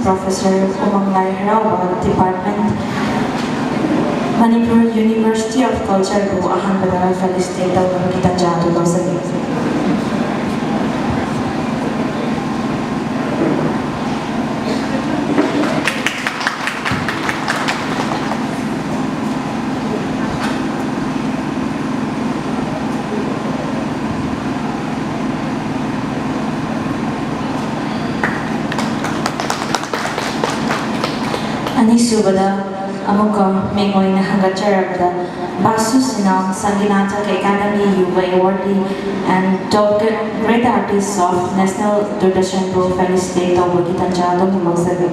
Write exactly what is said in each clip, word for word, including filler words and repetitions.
Professor ꯎꯃꯪ ꯂꯥꯏ ꯍꯔꯥꯎꯕ, Department, Manipur University of Culture ꯕꯨ ꯑꯍꯥꯟꯕꯗ felicitate ꯇꯧꯅꯕꯒꯤ ꯇꯥꯟꯖꯥ ꯑꯗꯨ ꯂꯧꯖꯒꯦ꯫ ꯑꯅꯤꯁꯨꯕꯗ ꯑꯃꯨꯛꯀ ꯃꯤꯡ ꯑꯣꯏꯅ ꯍꯪꯒꯠꯆꯔꯕꯗ ꯕꯥꯁꯨ ꯁꯤꯅꯥꯝ, Sanginataka Academy Yuva Awardee and Top Great Artist of National Doordarshan ꯕꯨ felicitate ꯇꯧꯕꯒꯤ ꯇꯥꯟꯖꯥ ꯑꯗꯨꯝ ꯂꯧꯖꯒꯦ꯫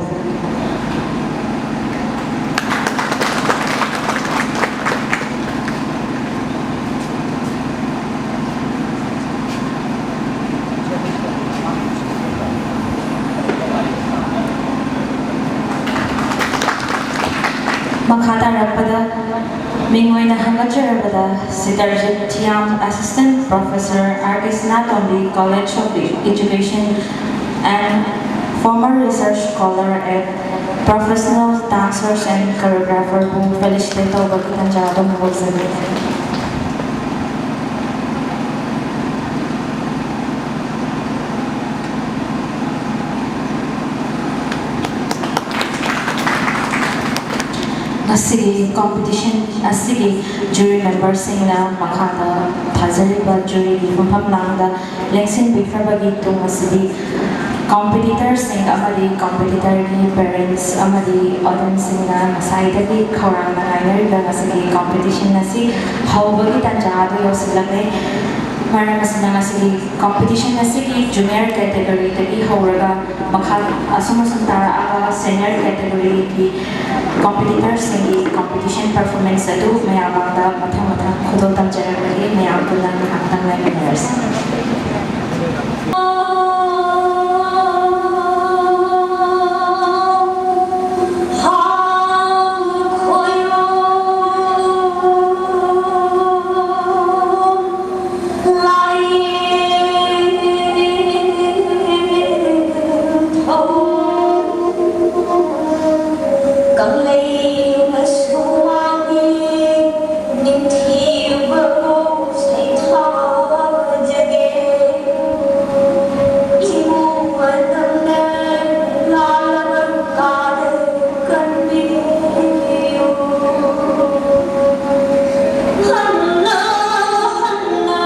ꯃꯈꯥ ꯇꯥꯔꯛꯄꯗ ꯃꯤꯡ ꯑꯣꯏꯅ ꯍꯪꯒꯠꯆꯔꯕꯗ ꯁꯤꯇꯔꯖꯤꯠ ꯊꯤꯌꯥꯝ, Assistant Professor, R K Sanatombi College of Education and former research scholar at Professional Dancers and Choreographer ꯕꯨ felicitate ꯇꯧꯕꯒꯤ ꯇꯥꯟꯖꯥ ꯑꯗꯨꯝ ꯂꯧꯖꯒꯦ꯫ ꯉꯁꯤꯒꯤ competition ꯑꯁꯤꯒꯤ jury member ꯁꯤꯡꯅ ꯃꯈꯥꯗ ꯊꯥꯖꯔꯤꯕ jury ꯒꯤ ꯐꯝꯐꯝ ꯂꯥꯡꯗ ꯂꯦꯡꯁꯤꯟꯕꯤꯈ꯭ꯔꯕꯒꯤ ꯇꯨꯡ ꯑꯁꯤꯗꯤ competitor ꯁꯤꯡ ꯑꯃꯗꯤ competitor ꯒꯤ parents ꯑꯃꯗꯤ audience ꯁꯤꯡꯅ ꯉꯁꯥꯏꯗꯒꯤ ꯈꯧꯔꯥꯡꯅ ꯉꯥꯏꯅꯔꯤꯕ ꯉꯁꯤꯒꯤ competition ꯑꯁꯤ ꯍꯧꯕꯒꯤ ꯇꯥꯟꯖꯥ ꯑꯗꯨ ꯌꯧꯁꯤꯜꯂꯛꯂꯦ꯫ ꯃꯔꯝ ꯑꯁꯤꯅ ꯉꯁꯤꯒꯤ competition ꯑꯁꯤꯒꯤ junior category ꯗꯒꯤ ꯍꯧꯔꯒ ꯃꯈꯥ ꯑꯁꯨꯝ ꯑꯁꯨꯝ ꯇꯥꯔꯛꯑꯒ senior category ꯒꯤ competitor ꯁꯤꯡꯒꯤ competition performance ꯑꯗꯨ ꯃꯌꯥꯝ ꯃꯥꯡꯗ ꯃꯊꯪ ꯃꯊꯪ ꯈꯨꯗꯣꯜ ꯇꯝꯖꯔꯛꯂꯒꯦ꯫ ꯃꯌꯥꯝ ꯄꯨꯟꯅ ꯉꯥꯏꯍꯥꯛꯇꯪ ꯉꯥꯏꯃꯤꯟꯅꯔꯁꯤ꯫ ꯂꯩꯔꯁꯨ ꯃꯥꯒꯤ ꯅꯤꯡꯊꯤꯕꯕꯨ ꯁꯩꯊꯥꯖꯒꯦ꯫ ꯏꯃꯨꯡ ꯃꯅꯨꯡꯗ ꯂꯥꯜꯂꯕ ꯀꯥꯗ ꯀꯟꯕꯤꯌꯨ꯫ ꯍꯟꯅ ꯍꯟꯅ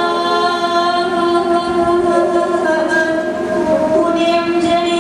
ꯄꯨꯅꯦꯝꯖꯔꯤ꯫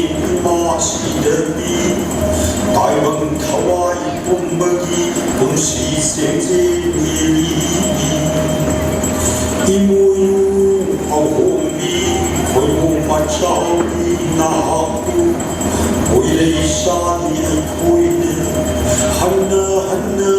ꯏꯃꯥꯁꯤꯗꯗꯤ ꯇꯥꯏꯕꯪ ꯊꯋꯥꯏ ꯄꯨꯝꯕꯒꯤ ꯄꯨꯟꯁꯤ ꯆꯦꯡꯖꯦꯜ ꯌꯦꯜꯂꯤ꯫ ꯏꯃꯣꯏꯅꯨ ꯑꯍꯣꯡꯕꯤ ꯈꯣꯏꯃꯨ ꯃꯆꯥꯎꯕꯤ ꯅꯍꯥꯛꯄꯨ ꯀꯣꯏꯂꯩ ꯁꯥꯕꯤ ꯑꯩꯈꯣꯏꯅ ꯍꯟꯅ ꯍꯟꯅ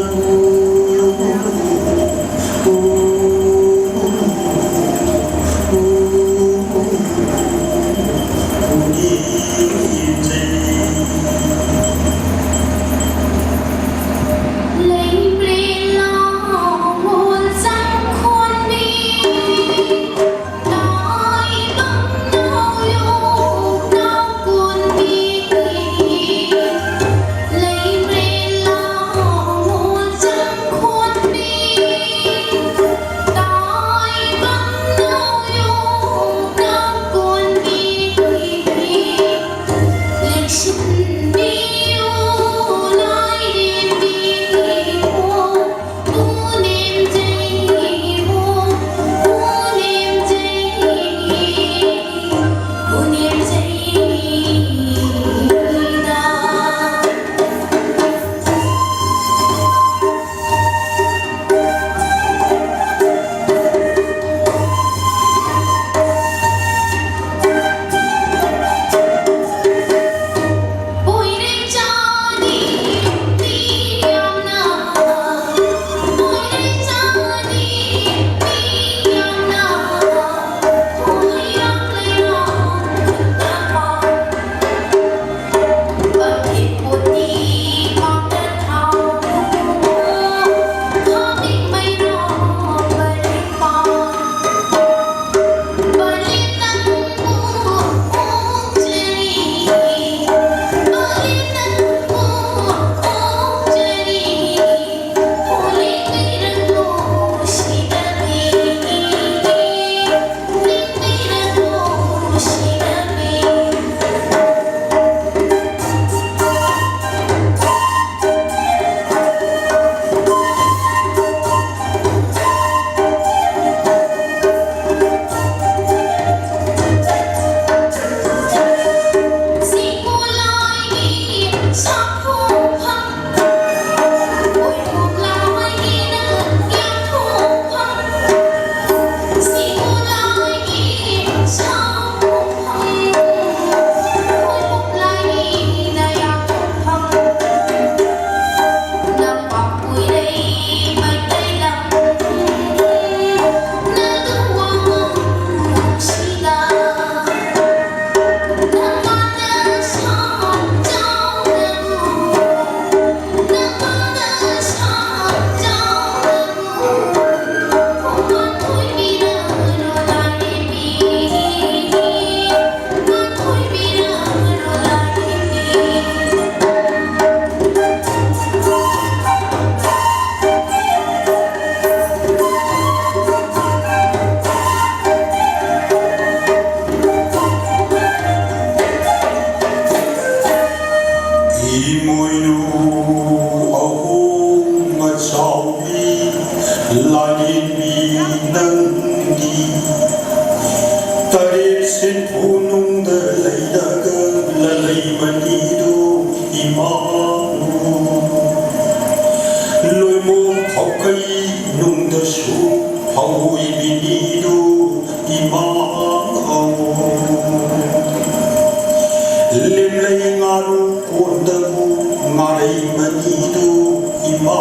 ꯂꯤꯝꯂꯩ ꯉꯥꯔꯨ ꯀꯣꯟꯗꯕꯨ ꯉꯥꯔꯩ ꯃꯅꯤꯗꯨ ꯏꯃꯥ꯫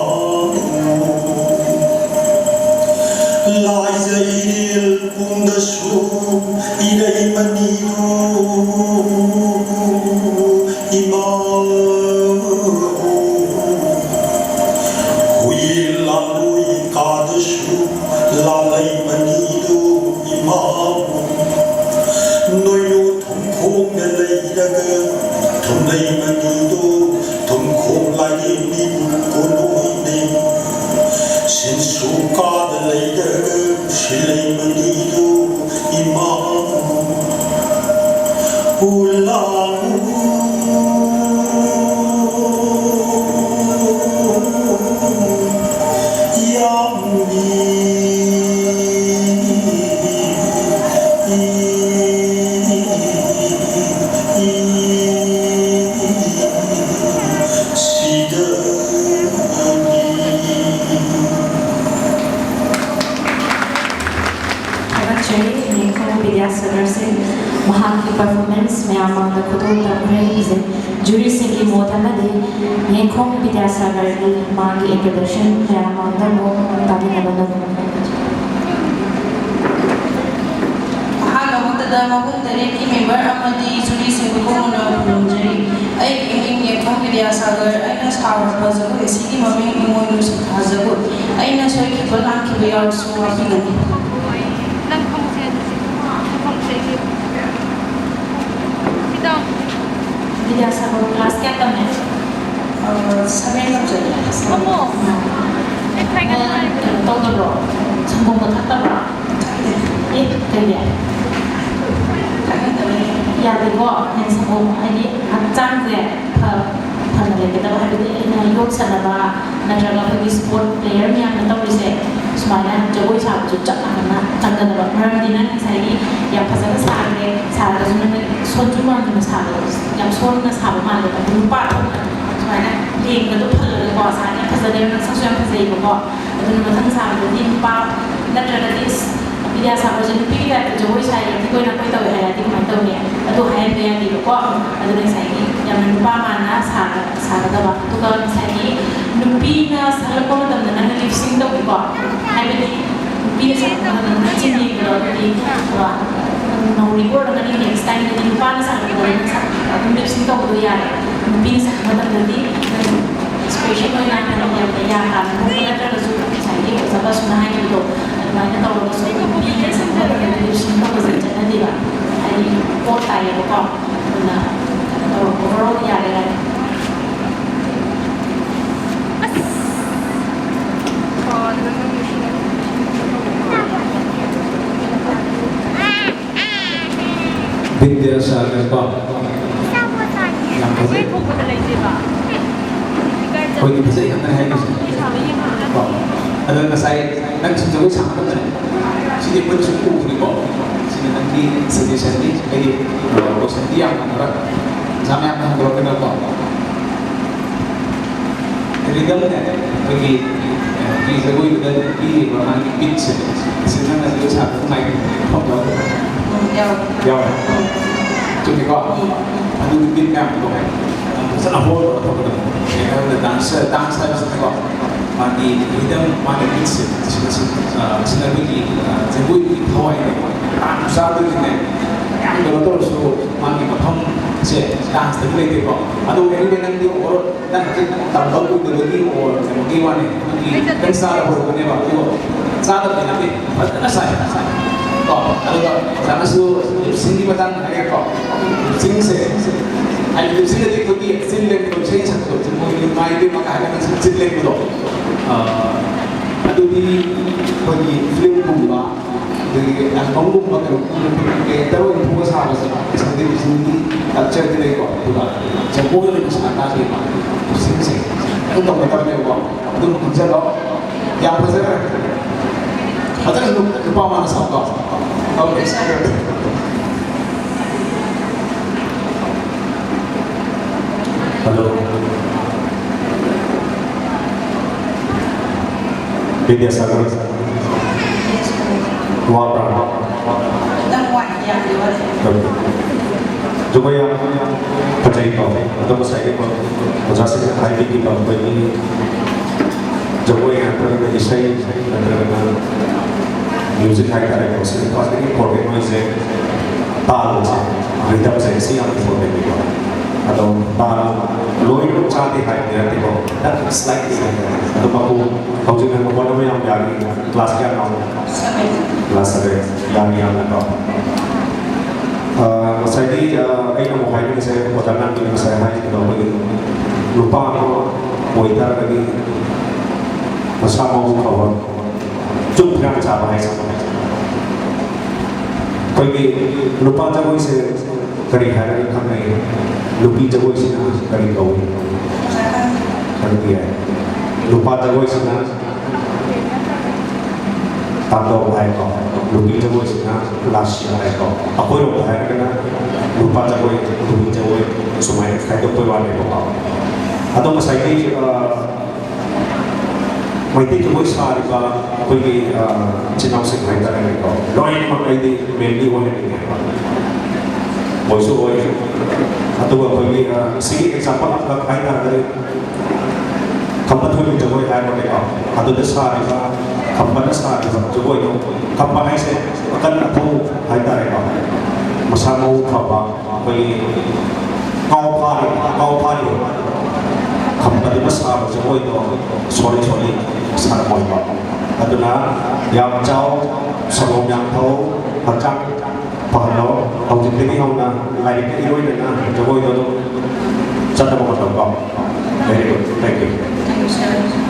ꯂꯥꯏꯖ ꯏꯔꯦꯜ ꯄꯨꯡꯗꯁꯨ ꯏꯔꯩ ꯃꯅꯤꯗꯨ ꯏꯃꯥ꯫ ꯍꯨꯏ ꯂꯥꯂꯣꯏ ꯀꯥꯗꯁꯨ ꯂꯥꯂꯩ ꯃꯅꯤꯗꯨ ꯏꯃꯥ꯫ ꯅꯣꯏꯌꯨ ꯊꯨꯝꯈꯣꯡꯗ ꯂꯩꯔꯒ ꯊꯨꯝꯂꯩ ꯃꯅꯤꯗꯨ ꯊꯨꯝꯈꯣꯡ ꯂꯥꯏꯔꯦꯝꯕꯤꯕꯨ ꯀꯣꯟꯅꯣꯏꯅꯩ꯫ ꯁꯤꯟꯁꯨ ꯀꯥꯗ ꯂꯩꯔꯒ ꯁꯤꯂꯩ ꯃꯅꯤꯗꯨ ꯏꯃꯥ꯫ ꯎꯂꯥꯎ ꯌꯥꯝꯕꯤ꯫ ꯁꯤꯗ ꯊꯥꯒꯠꯆꯔꯤ꯫ ꯌꯦꯡꯈꯣꯡ ꯕꯤꯗ꯭ꯌꯥꯁꯥꯒꯔꯁꯦ ꯃꯍꯥꯛꯀꯤ performance ꯃꯌꯥꯝ ꯃꯥꯡꯗ ꯈꯨꯗꯣꯜ ꯇꯝꯈ꯭ꯔꯦ꯫ ꯍꯧꯖꯤꯛ ꯖꯨꯔꯤꯁꯤꯡꯒꯤ ꯃꯣꯠ ꯑꯃꯗꯤ ꯌꯦꯡꯈꯣꯡ ꯕꯤꯗ꯭ꯌꯥꯁꯥꯒꯔꯒꯤ ꯃꯥꯒꯤ introduction ꯃꯌꯥꯝ ꯃꯥꯡꯗ ꯑꯃꯨꯛ ꯇꯥꯃꯤꯟꯅꯕ ꯉꯝꯒꯅꯤ꯫ ꯑꯍꯥꯟꯕ ꯃꯛꯇꯗ ꯃꯄꯨꯡ ꯇꯔꯦꯠꯀꯤ member ꯑꯃꯗꯤ ꯖꯨꯔꯤꯁꯤꯡꯕꯨ ꯈꯨꯔꯨꯝꯅ ꯈꯨꯔꯨꯝꯖꯔꯤ꯫ ꯑꯩꯒꯤ ꯃꯤꯡ ꯌꯦꯡꯈꯣꯡ ꯕꯤꯗ꯭ꯌꯥꯁꯥꯒꯔ꯫ ꯑꯩꯅ ꯁꯥꯔꯨꯔꯕ ꯖꯒꯣꯏ ꯑꯁꯤꯒꯤ ꯃꯃꯤꯡ ꯏꯃꯣꯏꯅꯨ ꯁꯤꯊꯥ ꯖꯒꯣꯏ꯫ ꯑꯩꯅ ꯁꯣꯏꯈꯤꯕ ꯂꯥꯟꯈꯤꯕ ꯌꯥꯎꯔꯁꯨ ꯉꯥꯛꯄꯤꯒꯅꯤ꯫ ꯅꯪ ꯐꯝꯁꯦ ꯑꯗꯨꯗꯤ꯫ ꯐꯝꯁꯦ ꯑꯩꯗꯤ꯫ Sit down. ꯕꯤꯗ꯭ꯌꯥꯁꯥꯒꯔ class ꯀꯌꯥ ꯇꯝꯃꯦ? ꯑ, seven ꯇꯝꯖꯩ꯫ ꯑꯃꯣ꯫ ꯑꯩ ꯐꯥꯏꯒꯟ ꯅꯪ ꯀꯩꯅꯣ ꯇꯧꯗꯕ꯭ꯔꯣ? ꯁꯪꯒꯣꯝꯒ ꯊꯛꯇꯕ꯭ꯔꯣ? ꯊꯛꯇꯦ꯫ ꯑꯦ, ꯀꯩꯒꯤ? ꯊꯛꯅꯤꯡꯗꯕꯩ꯫ ꯌꯥꯗꯦꯀꯣ꯫ ꯅꯪ ꯁꯪꯒꯣꯝ ꯍꯥꯏꯗꯤ ꯍꯛꯆꯥꯡꯁꯦ ꯐ-, ꯐꯅ ꯂꯩꯒꯗꯕ ꯍꯥꯏꯕꯗꯤ ꯑꯩꯅ ꯌꯣꯠ ꯁꯥꯟꯅꯕ ꯅꯠꯇ꯭ꯔꯒ ꯑꯩꯈꯣꯏꯒꯤ sport player ꯃꯌꯥꯝꯅ ꯇꯧꯔꯤꯁꯦ, ꯁꯨꯃꯥꯏꯅ ꯖꯒꯣꯏ ꯁꯥꯕꯁꯨ ꯆꯞ ꯃꯥꯟꯅꯅ ꯆꯪꯒꯗꯕ꯫ ꯃꯔꯝꯗꯤ ꯅꯪ ꯉꯁꯥꯏꯒꯤ ꯌꯥꯝ ꯐꯖꯅ ꯁꯥꯈ꯭ꯔꯦ, ꯁꯥꯔꯒꯁꯨ ꯅꯪꯅ ꯁꯣꯟꯁꯨ ꯃꯥꯟꯗꯅ ꯁꯥꯕꯗꯣ ꯌꯥꯝ ꯁꯣꯟꯅ ꯁꯥꯕ ꯃꯥꯜꯂꯦꯕ꯫ ꯑꯗꯨ ꯅꯨꯄꯥ ꯊꯣꯛꯅ ꯁꯨꯃꯥꯏꯅ ꯂꯦꯡꯕꯗꯣ ꯐꯖꯅꯀꯣ, ꯁꯨꯃꯥꯏꯅ ꯐꯖꯅ ꯅꯪ ꯁꯛꯁꯨ ꯌꯥꯝ ꯐꯖꯩꯕꯀꯣ꯫ ꯑꯗꯨꯅ ꯃꯊꯪ ꯁꯥꯕꯗꯗꯤ ꯅꯨꯄꯥ ꯅꯠꯇ꯭ꯔꯒꯗꯤ ꯑꯁ, ꯕꯤꯗ꯭ꯌꯥꯁꯥꯒꯔꯁꯦ ꯅꯨꯄꯤꯒꯤ ꯇꯥꯏꯞꯇ ꯖꯒꯣꯏ ꯁꯥꯏꯌꯦ, ꯑꯩꯈꯣꯏꯅ ꯑꯩꯈꯣꯏ ꯇꯧꯋꯦ ꯍꯥꯏꯔꯗꯤ ꯀꯃꯥꯏꯅ ꯇꯧꯅꯤ? ꯑꯗꯨ ꯍꯥꯏꯍꯟꯕ ꯌꯥꯗꯦꯕꯀꯣ꯫ ꯑꯗꯨꯅ ꯉꯁꯥꯏꯒꯤ ꯌꯥꯝꯅ ꯅꯨꯄꯥ ꯃꯥꯟꯅ ꯁꯥ-, ꯁꯥꯒꯗꯕ꯫ ꯑꯗꯨꯒ ꯉꯁꯥꯏꯒꯤ ꯅꯨꯄꯤꯅ ꯁꯛꯂꯛꯄ ꯃꯇꯝꯗ ꯅꯪꯅ ꯂꯤꯞꯁꯤꯡ ꯇꯧꯕꯤꯀꯣ, ꯍꯥꯏꯕꯗꯤ ꯅꯨꯄꯤꯅ ꯁꯛꯂꯛꯄ ꯃꯇꯝꯗ ꯅꯪ ꯆꯤꯟ ꯌꯦꯡꯕꯗꯣ, ꯑꯗꯨꯗꯤ, ꯀꯣ, ꯅꯧꯔꯤꯕ ꯑꯣꯏꯔꯒꯗꯤ ꯅꯦꯛꯁ ꯇꯥꯏꯝꯗꯗꯤ ꯅꯨꯄꯥꯅ ꯁꯛꯂꯛꯄꯗ ꯅꯪ ꯁꯛ-, ꯑꯗꯨꯝ ꯂꯤꯞꯁꯤꯡ ꯇꯧꯕꯗꯣ ꯌꯥꯔꯦ꯫ ꯅꯨꯄꯤꯅ ꯁꯛꯄ ꯃꯇꯝꯗꯗꯤ ꯅꯪ ꯑꯦꯛꯁꯄ꯭ꯔꯦꯁꯟ ꯑꯣꯏꯅ ꯌꯥꯝꯅ ꯌꯥ ꯀꯥꯟꯅ ꯅꯠꯇ꯭ꯔꯒꯁꯨ ꯉꯁꯥꯏꯒꯤ ꯑꯣꯖꯥ ꯕꯁꯨꯅ ꯍꯥꯏꯈꯤꯕꯗꯣ ꯑꯗꯨꯃꯥꯏꯅ ꯇꯧꯔꯒꯁꯨ ꯅꯨꯄꯤꯅ ꯁꯛꯄ ꯃꯇꯝꯗꯗꯤ ꯂꯤꯞꯁꯤꯡ ꯇꯧꯕꯁꯦ ꯆꯠꯅꯗꯦꯕ, ꯍꯥꯏꯗꯤ ꯄꯣꯠ ꯇꯥꯏꯌꯦꯕꯀꯣ꯫ ꯑꯗꯨꯅ ꯀꯩꯅꯣ ꯇꯧꯔꯣ, overall ꯌꯥꯔꯦ, ꯌꯥꯔꯦ꯫ ꯕꯤꯗ꯭ꯌꯥꯁꯥꯒꯔ ꯀꯣ꯫ ꯌꯥꯝ ꯐꯖꯩ꯫ ꯑꯩꯈꯣꯏꯗꯤ ꯐꯖꯩ ꯉꯥꯛꯇꯅꯦ ꯍꯥꯏꯔꯤꯁꯦ꯫ ꯀꯣ꯫ ꯑꯗꯣ ꯉꯁꯥꯏ ꯅꯪ ꯁꯨꯝ ꯖꯒꯣꯏ ꯁꯥꯕ ꯃꯇꯝꯗꯅꯦ, ꯁꯤꯗꯤ ꯑꯩꯈꯣꯏꯅ ꯁꯨꯝ ꯎꯕꯅꯤꯀꯣ꯫ ꯁꯤꯅ ꯅꯪꯒꯤ ꯁꯖꯦꯁꯟꯅꯤ꯫ ꯑꯩꯗꯤ, ꯑ, ꯀꯣꯏꯁꯟꯗꯤ ꯌꯥꯝ ꯍꯪꯉꯔꯣꯏ꯫ ꯑꯣꯖꯥ ꯃꯌꯥꯝꯅ ꯍꯪꯗꯣꯔꯛꯀꯅꯤꯀꯣ꯫ ꯔꯤꯗꯝꯅꯦ, ꯑꯩꯈꯣꯏꯒꯤ, ꯑ, ꯐꯤ ꯖꯒꯣꯏꯗꯨꯗ ꯄꯤꯔꯤꯕ ꯃꯥꯒꯤ ꯕꯤꯠꯁꯦ, ꯁꯤ ꯅꯪꯅ ꯖꯒꯣꯏ ꯁꯥꯕꯗ ꯅꯨꯡꯉꯥꯏꯕ ꯃꯐꯝ ꯌꯥꯎꯕ꯭ꯔꯥ? ꯎꯝ, ꯌꯥꯎꯋꯦ꯫ ꯌꯥꯎꯋꯦ꯫ ꯎꯝ꯫ ꯆꯨꯝꯃꯤꯀꯣ? ꯎꯝ, ꯎꯝ꯫ ꯑꯗꯨꯒꯤ ꯕꯤꯠ ꯃꯌꯥꯝꯗꯣ, ꯑ, ꯐꯖꯅ ꯍꯣꯜ ꯇꯧꯔꯒ ꯊꯝꯒꯗꯕꯅꯤ꯫ ꯀꯩꯅꯣ ꯍꯥꯏꯕꯗ ꯗꯥꯟꯁꯔ, ꯗꯥꯟꯁ ꯍꯥꯏꯕꯁꯤꯅꯀꯣ, ꯃꯥꯒꯤ ꯔꯤꯗꯝ, ꯃꯥꯒꯤ ꯕꯤꯠꯁꯦ, ꯁꯤꯅ, ꯁꯤ, ꯑ, ꯁꯤꯅ ꯑꯩꯈꯣꯏꯒꯤ, ꯑ, ꯖꯒꯣꯏꯒꯤ ꯊꯋꯥꯏꯅꯦ꯫ ꯇꯥꯟ ꯆꯥꯗꯣꯏꯅꯦ꯫ ꯌꯥꯝ ꯀꯩꯅꯣ ꯇꯧꯔꯁꯨ, ꯃꯥꯒꯤ ꯃꯐꯝꯁꯦ ꯗꯥꯟꯁꯇꯗꯤ ꯂꯩꯇꯦꯀꯣ꯫ ꯑꯗꯨ anyway ꯅꯪꯗꯤ overall ꯅꯪ ꯍꯧꯖꯤꯛ ꯇꯝꯕ ꯀꯨꯏꯗꯕꯒꯤ or ꯀꯩꯅꯣꯒꯤ ꯋꯥꯅꯤ, ꯑꯗꯨꯒꯤ ꯈꯤꯇꯪ ꯆꯥꯗꯕ ꯍꯧꯔꯛꯄꯅꯦꯕ, ꯑꯗꯨꯒ ꯆꯥꯗꯕꯗꯤ ꯅꯠꯇꯦ, ꯐꯖꯅ ꯆꯥꯏ꯫ ꯀꯣ, ꯑꯗꯨꯒ ꯑꯣꯖꯥꯅꯁꯨ ꯂꯤꯞꯁꯤꯡꯒꯤ ꯃꯇꯥꯡꯗ ꯍꯥꯏꯔꯦꯀꯣ, ꯂꯤꯞꯁꯤꯡꯁꯦ, ꯍꯥꯏꯗꯤ ꯂꯤꯞꯁꯤꯡꯗꯗꯤ ꯑꯩꯈꯣꯏꯒꯤ ꯆꯤꯟ ꯂꯦꯡꯕꯗꯣ, ꯏꯁꯩ ꯁꯛꯄꯗꯣ, ꯆꯤꯟ ꯃꯣꯏꯒꯤ ꯃꯥꯏ ꯏꯕꯦꯝꯃꯒ ꯍꯥꯏꯔꯒ ꯆꯤꯟ ꯂꯦꯡꯕꯗꯣ, ꯑ, ꯑꯗꯨꯗꯤ ꯑꯩꯈꯣꯏꯒꯤ ꯐꯤꯂꯝꯒꯨꯝꯕ, ꯑꯗꯒꯤ ꯑꯦꯜꯕꯝꯒꯨꯝꯕ ꯀꯩꯅꯣꯒꯨꯝꯕ ꯑꯦꯛꯇꯔ ꯑꯣꯏꯅ ꯊꯣꯛꯑ ꯁꯥꯕꯁꯦ ꯁꯟꯗꯦ ꯂꯤꯁꯤꯡꯒꯤ ꯀꯜꯆꯔꯗꯤ ꯂꯩꯀꯣ, ꯑꯗꯨꯒ ꯖꯒꯣꯏ ꯑꯣꯏꯅ ꯁꯥ ꯇꯥꯔꯗꯤ ꯁꯤꯒꯤꯁꯦ ꯑꯗꯨꯝ ꯇꯧꯒꯗꯕꯅꯦꯕꯀꯣ꯫ ꯑꯗꯨꯝ ꯈꯪꯖꯜꯂꯣ꯫ ꯌꯥꯝ ꯐꯖꯈ꯭ꯔꯦ꯫ ꯐꯖꯅ ꯅꯨ-, ꯅꯨꯄꯥ ꯃꯥꯟꯅ ꯁꯥꯎꯀꯣ꯫ Okay, sir꯫ Hello. ꯕꯤꯗ꯭ꯌꯥꯁꯥꯒꯔ꯫ ꯋꯥꯕ꯭ꯔꯥ? ꯈꯤꯇꯪ ꯋꯥꯏ, ꯌꯥꯝꯗꯤ ꯋꯥꯗꯦ꯫ ꯖꯒꯣꯏ ꯌꯥꯝ ꯐꯖꯩꯀꯣ꯫ ꯑꯗꯣ ꯉꯁꯥꯏꯒꯤ ꯑꯣꯖꯥꯁꯤꯡꯅ ꯍꯥꯏꯕꯤꯈꯤꯕ ꯑꯩꯈꯣꯏꯒꯤ ꯖꯒꯣꯏ ꯅꯠꯇ꯭ꯔꯒꯅ ꯏꯁꯩ ꯅꯠꯇ꯭ꯔꯒꯅ ꯃ꯭ꯌꯨꯖꯤꯛ ꯍꯥꯏꯇꯥꯔꯦꯀꯣ, ꯁꯤꯗ ꯈ꯭ꯋꯥꯏꯗꯒꯤ ꯏꯝꯄꯣꯔꯇꯦꯟ ꯑꯣꯏꯁꯦ ꯇꯥꯜꯁꯦ, ꯔꯤꯗꯝꯁꯦ, ꯁꯤ ꯌꯥꯝ ꯏꯝꯄꯣꯔꯇꯦꯟ ꯑꯣꯏꯀꯣ꯫ ꯑꯗꯣ ꯇꯥꯜ ꯂꯣꯏꯅꯃꯛ ꯆꯥꯗꯦ ꯍꯥꯏꯕꯗꯤ ꯅꯠꯇꯦꯀꯣ, ꯈꯤꯇꯪ ꯁ꯭ꯂꯥꯏꯠꯂꯤ ꯍꯥꯏꯇꯥꯔꯦ꯫ ꯑꯗꯣ ꯃꯄꯨ ꯍꯧꯖꯤꯛ ꯅꯪ ꯍꯣꯠꯅꯕ ꯌꯥꯝ ꯌꯥꯔꯤ, ꯀ꯭ꯂꯥꯁ ꯀꯌꯥꯅꯣ? Class seven. ꯌꯥꯝ ꯌꯥꯝꯅꯀꯣ꯫ ꯑꯥ, ꯉꯁꯥꯏꯒꯤ, ꯑꯥ, ꯑꯩꯅ ꯑꯃꯨꯛ ꯍꯥꯏꯅꯤꯡꯉꯤꯁꯦ, ꯑꯣꯖꯥ ꯅꯥꯟꯕꯤꯅ ꯉꯁꯥꯏ ꯍꯥꯏꯈꯤꯕꯗꯣ, ꯑꯩꯈꯣꯏꯒꯤ ꯅꯨꯄꯥ ꯑꯃ ꯑꯣꯏꯇꯥꯔꯒꯗꯤ ꯃꯁꯥ ꯃꯎ ꯐꯕ, ꯆꯨꯞ ꯐꯤꯔꯥꯟ ꯆꯥꯕ ꯍꯥꯏꯁꯦ꯫ ꯑꯩꯈꯣꯏꯒꯤ ꯅꯨꯄꯥ ꯖꯒꯣꯏꯁꯦ ꯀꯔꯤ ꯍꯥꯏꯔꯒ ꯈꯪꯅꯩ? ꯅꯨꯄꯤ ꯖꯒꯣꯏꯁꯤꯅ ꯀꯔꯤ ꯀꯧꯏ? ꯈꯪꯗꯦ꯫ ꯅꯨꯄꯥ ꯖꯒꯣꯏꯁꯤꯅ ꯇꯥꯡꯗꯧ ꯍꯥꯏꯀꯣ, ꯅꯨꯄꯤ ꯖꯒꯣꯏꯁꯤꯅ ꯂꯥꯁꯤꯌꯥ ꯍꯥꯏꯀꯣ, ꯑꯩꯈꯣꯏꯔꯣꯝꯗ ꯍꯥꯏꯔꯒꯅ ꯅꯨꯄꯥ ꯖꯒꯣꯏ, ꯅꯨꯄꯤ ꯖꯒꯣꯏ ꯁꯨꯃꯥꯏꯅ ꯈꯥꯏꯗꯣꯛꯄꯩ ꯋꯥꯅꯦꯕꯀꯣ꯫ ꯑꯗꯣ ꯉꯁꯥꯏꯒꯤ, ꯑ, ꯃꯩꯇꯩ ꯖꯒꯣꯏ ꯁꯥꯔꯤꯕ ꯑꯩꯈꯣꯏꯒꯤ, ꯑ, ꯏꯆꯤꯟ ꯏꯅꯥꯎꯁꯤꯡ ꯍꯥꯏꯇꯥꯔꯦꯅꯦꯀꯣ, ꯂꯣꯏꯅꯃꯛ ꯑꯩꯗꯤ ꯃꯦꯟꯂꯤ ꯑꯣꯏꯍꯟꯅꯤꯡꯉꯦꯕ, ꯑꯣꯏꯁꯨ ꯑꯣꯏ꯫ ꯑꯗꯨꯒ ꯑꯩꯈꯣꯏꯒꯤ, ꯑ, ꯁꯤꯒꯤ ꯑꯦꯛꯖꯥꯝꯄꯜ ꯑꯃꯈꯛ ꯍꯥꯏꯇꯥꯔꯒꯗꯤ, ꯈꯝꯕ ꯊꯣꯏꯕꯤ ꯖꯒꯣꯏ ꯍꯥꯏꯔꯕꯅꯦꯀꯣ, ꯑꯗꯨꯗ ꯁꯥꯔꯤꯕ, ꯈꯝꯕꯅ ꯁꯥꯔꯤꯕ ꯖꯒꯣꯏꯗꯣ, ꯈꯝꯕ ꯍꯥꯏꯁꯦ ꯑꯀꯟ ꯑꯊꯧ ꯍꯥꯏꯇꯥꯔꯦꯀꯣ, ꯃꯁꯥ ꯃꯎ ꯐꯕ, ꯑꯩꯈꯣꯏꯒꯤ ꯀꯥꯎ ꯐꯥꯔꯤ, ꯀꯥꯎ ꯐꯥꯔꯤ ꯈꯝꯕꯗꯨꯅ ꯁꯥꯕ ꯖꯒꯣꯏꯗꯣ ꯁꯣꯔꯤ ꯁꯣꯔꯤ ꯁꯥꯔꯝꯃꯣꯏꯕ꯫ ꯑꯗꯨꯅ ꯌꯥꯝ ꯆꯥꯎ, ꯁꯪꯒꯣꯝ ꯌꯥꯝ ꯊꯧ, ꯍꯛꯆꯥꯡ ꯐꯍꯜꯂꯣ꯫ ꯍꯧꯖꯤꯛꯇꯒꯤ ꯍꯧꯅ ꯂꯥꯏꯔꯤꯛꯇ ꯏꯔꯣꯏꯗꯅ ꯖꯒꯣꯏꯗꯣ ꯑꯗꯨꯝ ꯆꯠꯅꯕ ꯍꯣꯠꯅꯧꯀꯣ꯫ Very good. Thank you.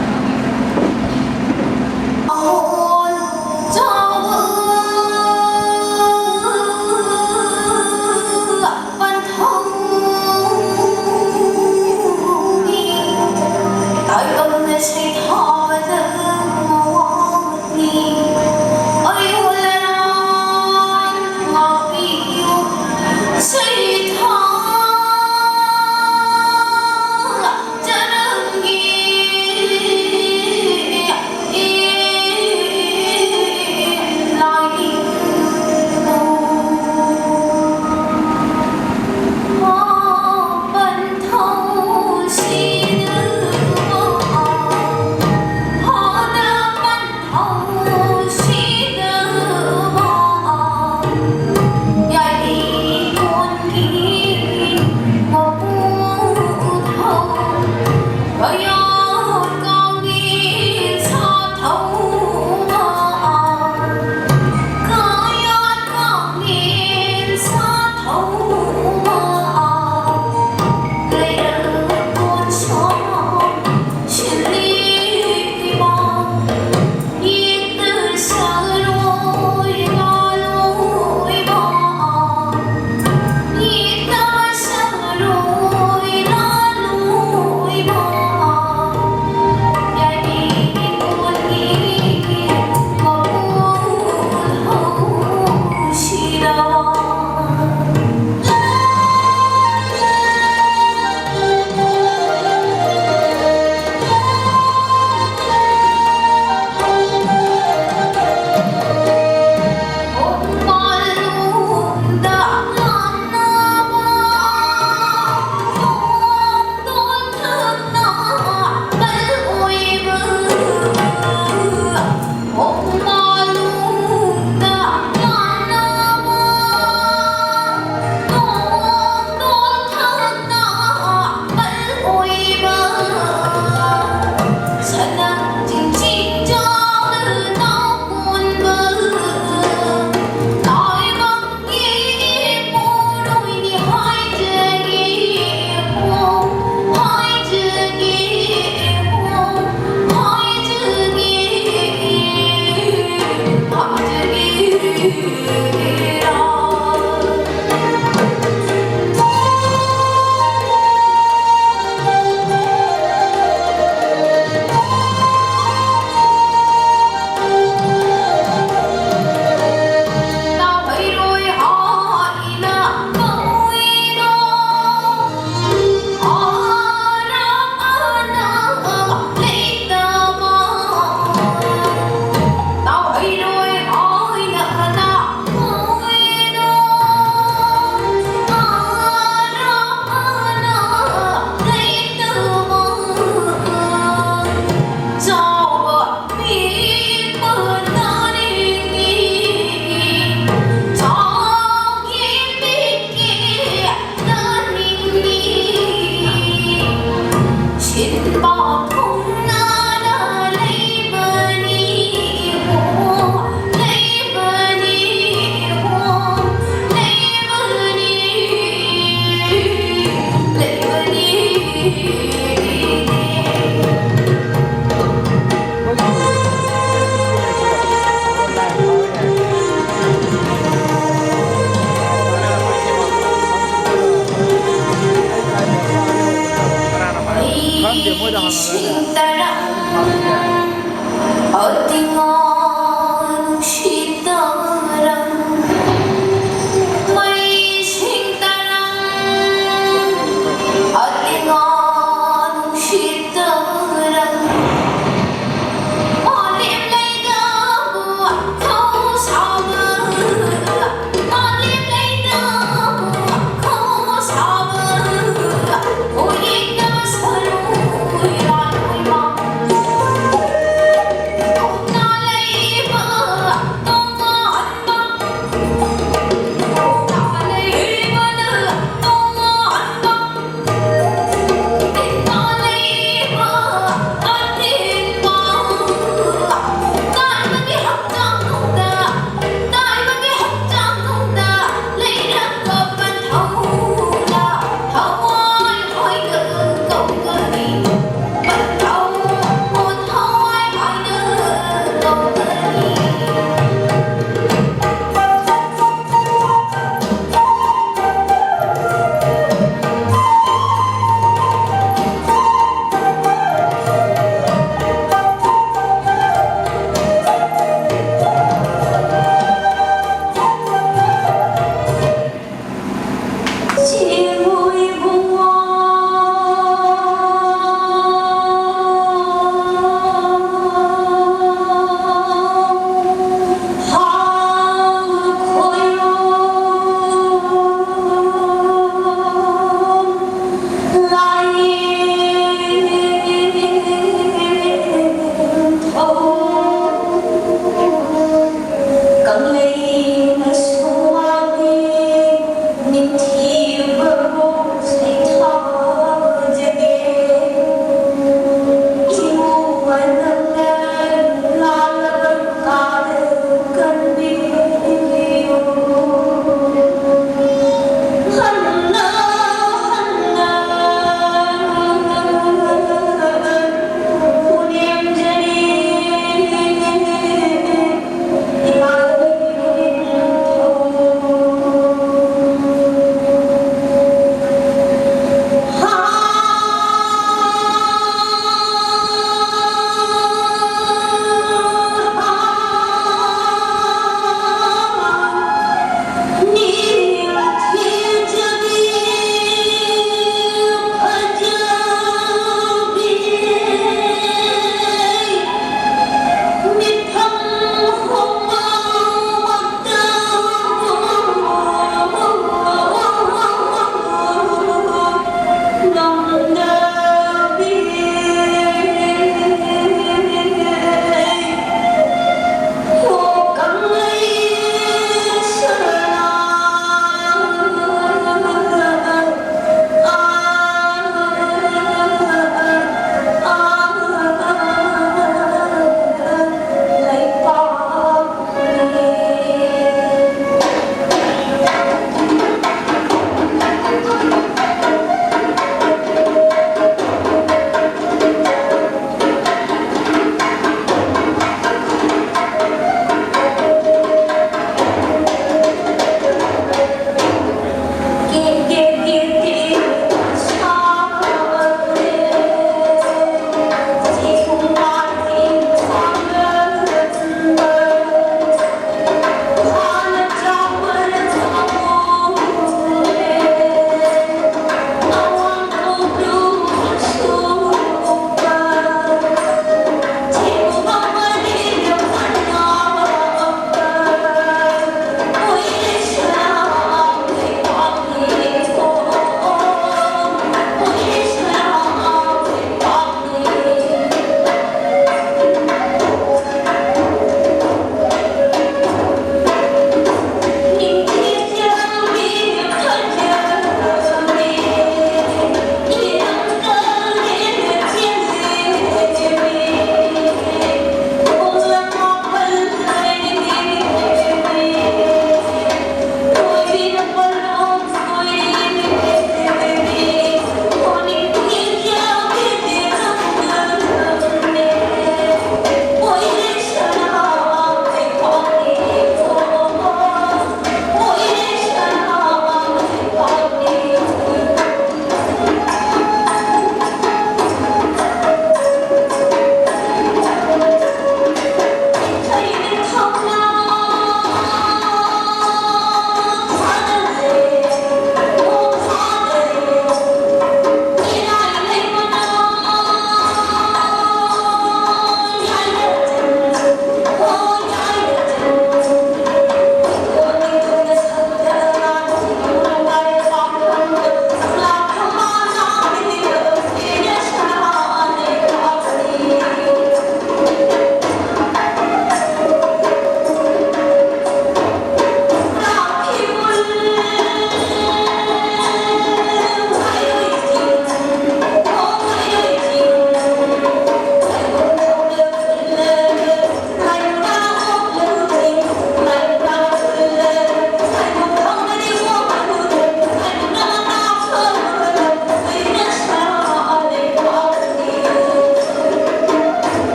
ꯈꯪꯗꯦ, ꯃꯣꯏꯗ ꯍꯪꯉꯒꯅꯦ꯫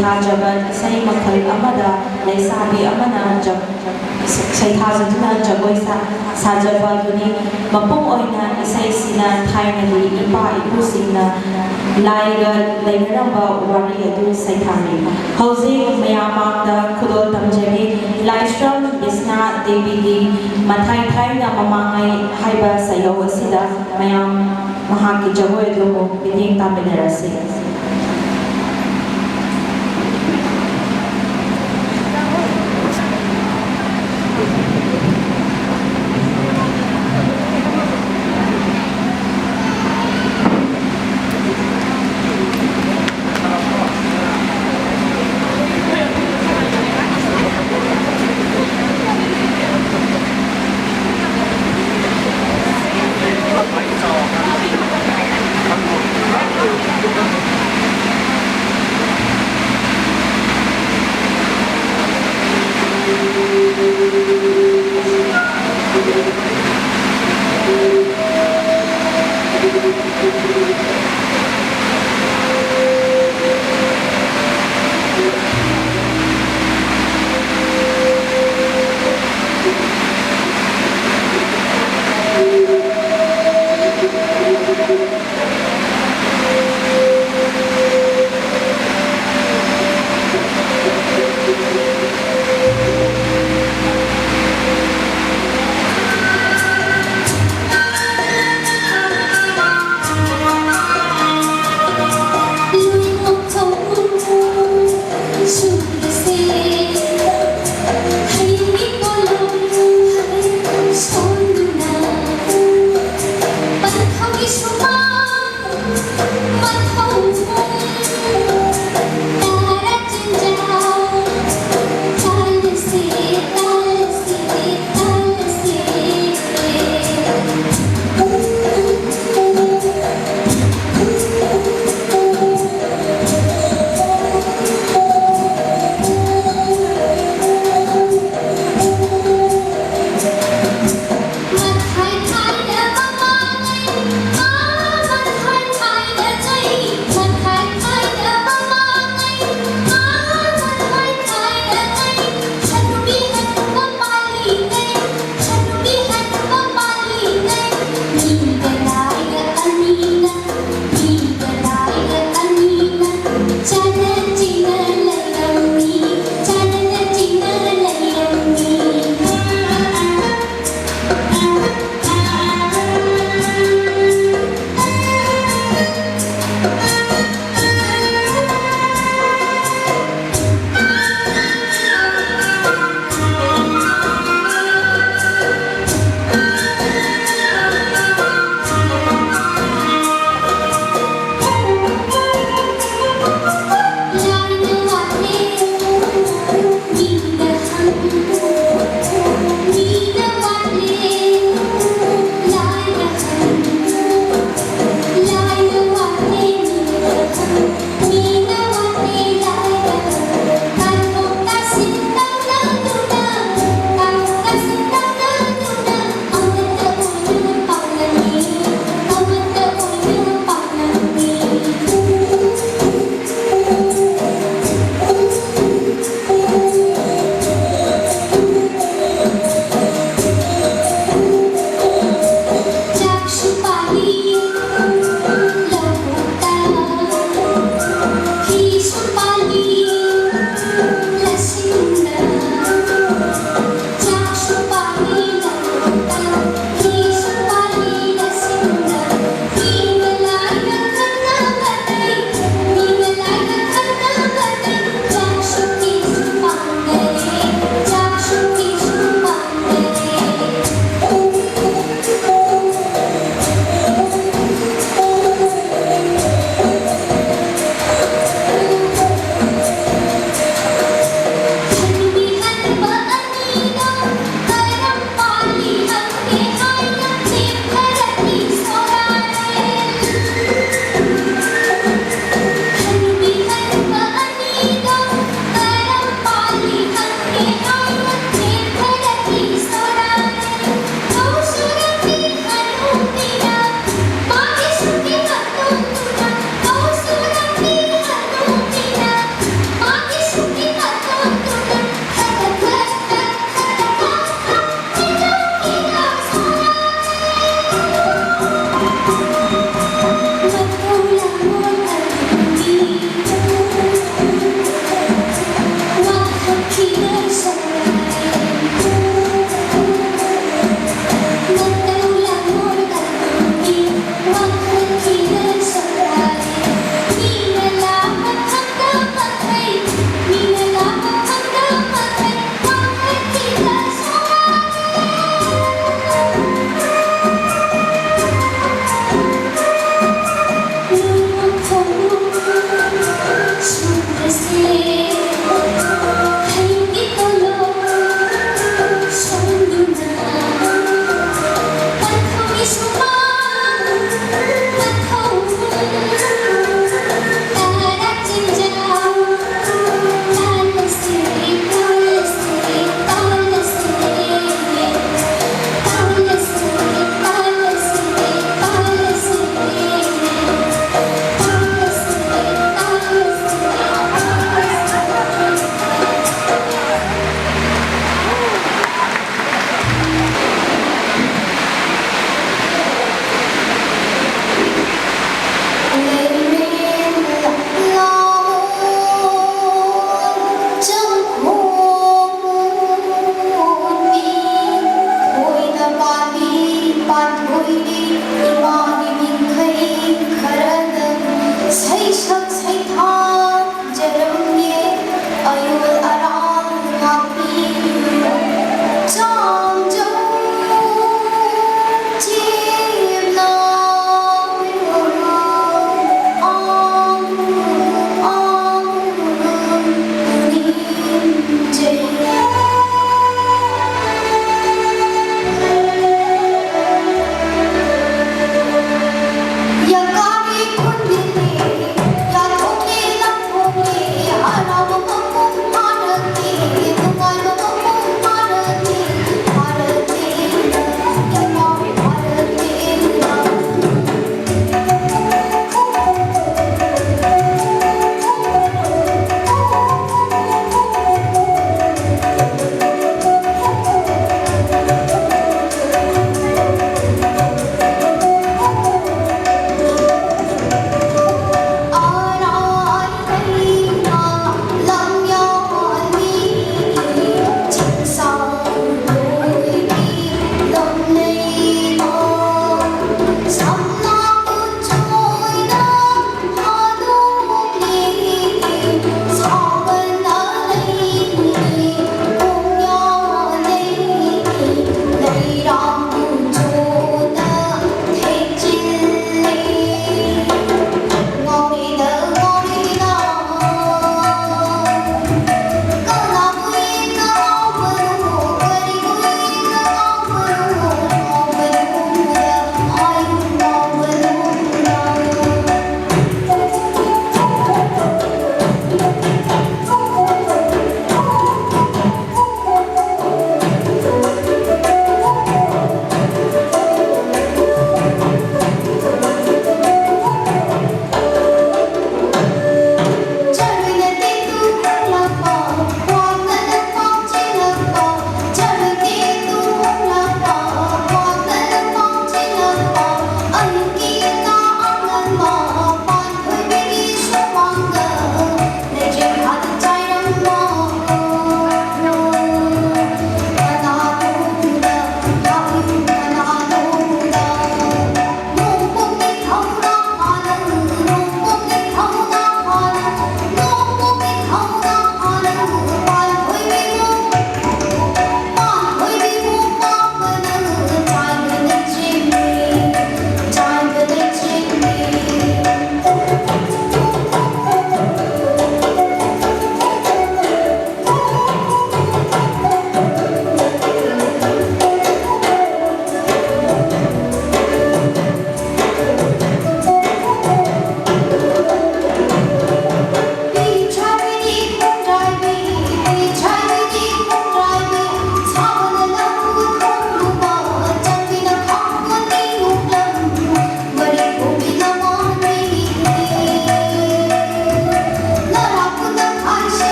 ꯁꯩꯊꯥꯖꯕ ꯏꯁꯩ ꯃꯈꯜ ꯑꯃꯗ ꯂꯩꯁꯥꯕꯤ ꯑꯃꯅ ꯖ-, ꯁꯩꯊꯥꯖꯗꯨꯅ ꯖꯒꯣꯏ ꯁꯥ-, ꯁꯥꯖꯕ ꯑꯗꯨꯅꯤ꯫ ꯃꯄꯨꯡ ꯑꯣꯏꯅ ꯏꯁꯩꯁꯤꯅ ꯊꯥꯏꯅꯒꯤ ꯏꯄꯥ ꯏꯄꯨꯁꯤꯡꯅ ꯂꯥꯏꯒ ꯂꯩꯅꯔꯝꯕ ꯋꯥꯔꯤ ꯑꯗꯨ ꯁꯩꯊꯥꯔꯤ꯫ ꯍꯧꯖꯤꯛ ꯃꯌꯥꯝ ꯃꯥꯡꯗ ꯈꯨꯗꯣꯜ ꯇꯝꯖꯔꯤ꯫ ꯂꯥꯏꯁ꯭ꯔꯝ ꯕꯤꯁꯅꯥ ꯗꯦꯕꯤꯒꯤ ꯃꯊꯥꯏ ꯊꯥꯏꯅ ꯃꯃꯥꯡꯉꯩ ꯍꯥꯏꯕ ꯁꯩꯂꯧ ꯑꯁꯤꯗ ꯃꯌꯥꯝ ꯃꯍꯥꯛꯀꯤ ꯖꯒꯣꯏ ꯑꯗꯨꯕꯨ ꯃꯤꯠꯌꯦꯡ ꯇꯥꯃꯤꯟꯅꯔꯁꯤ꯫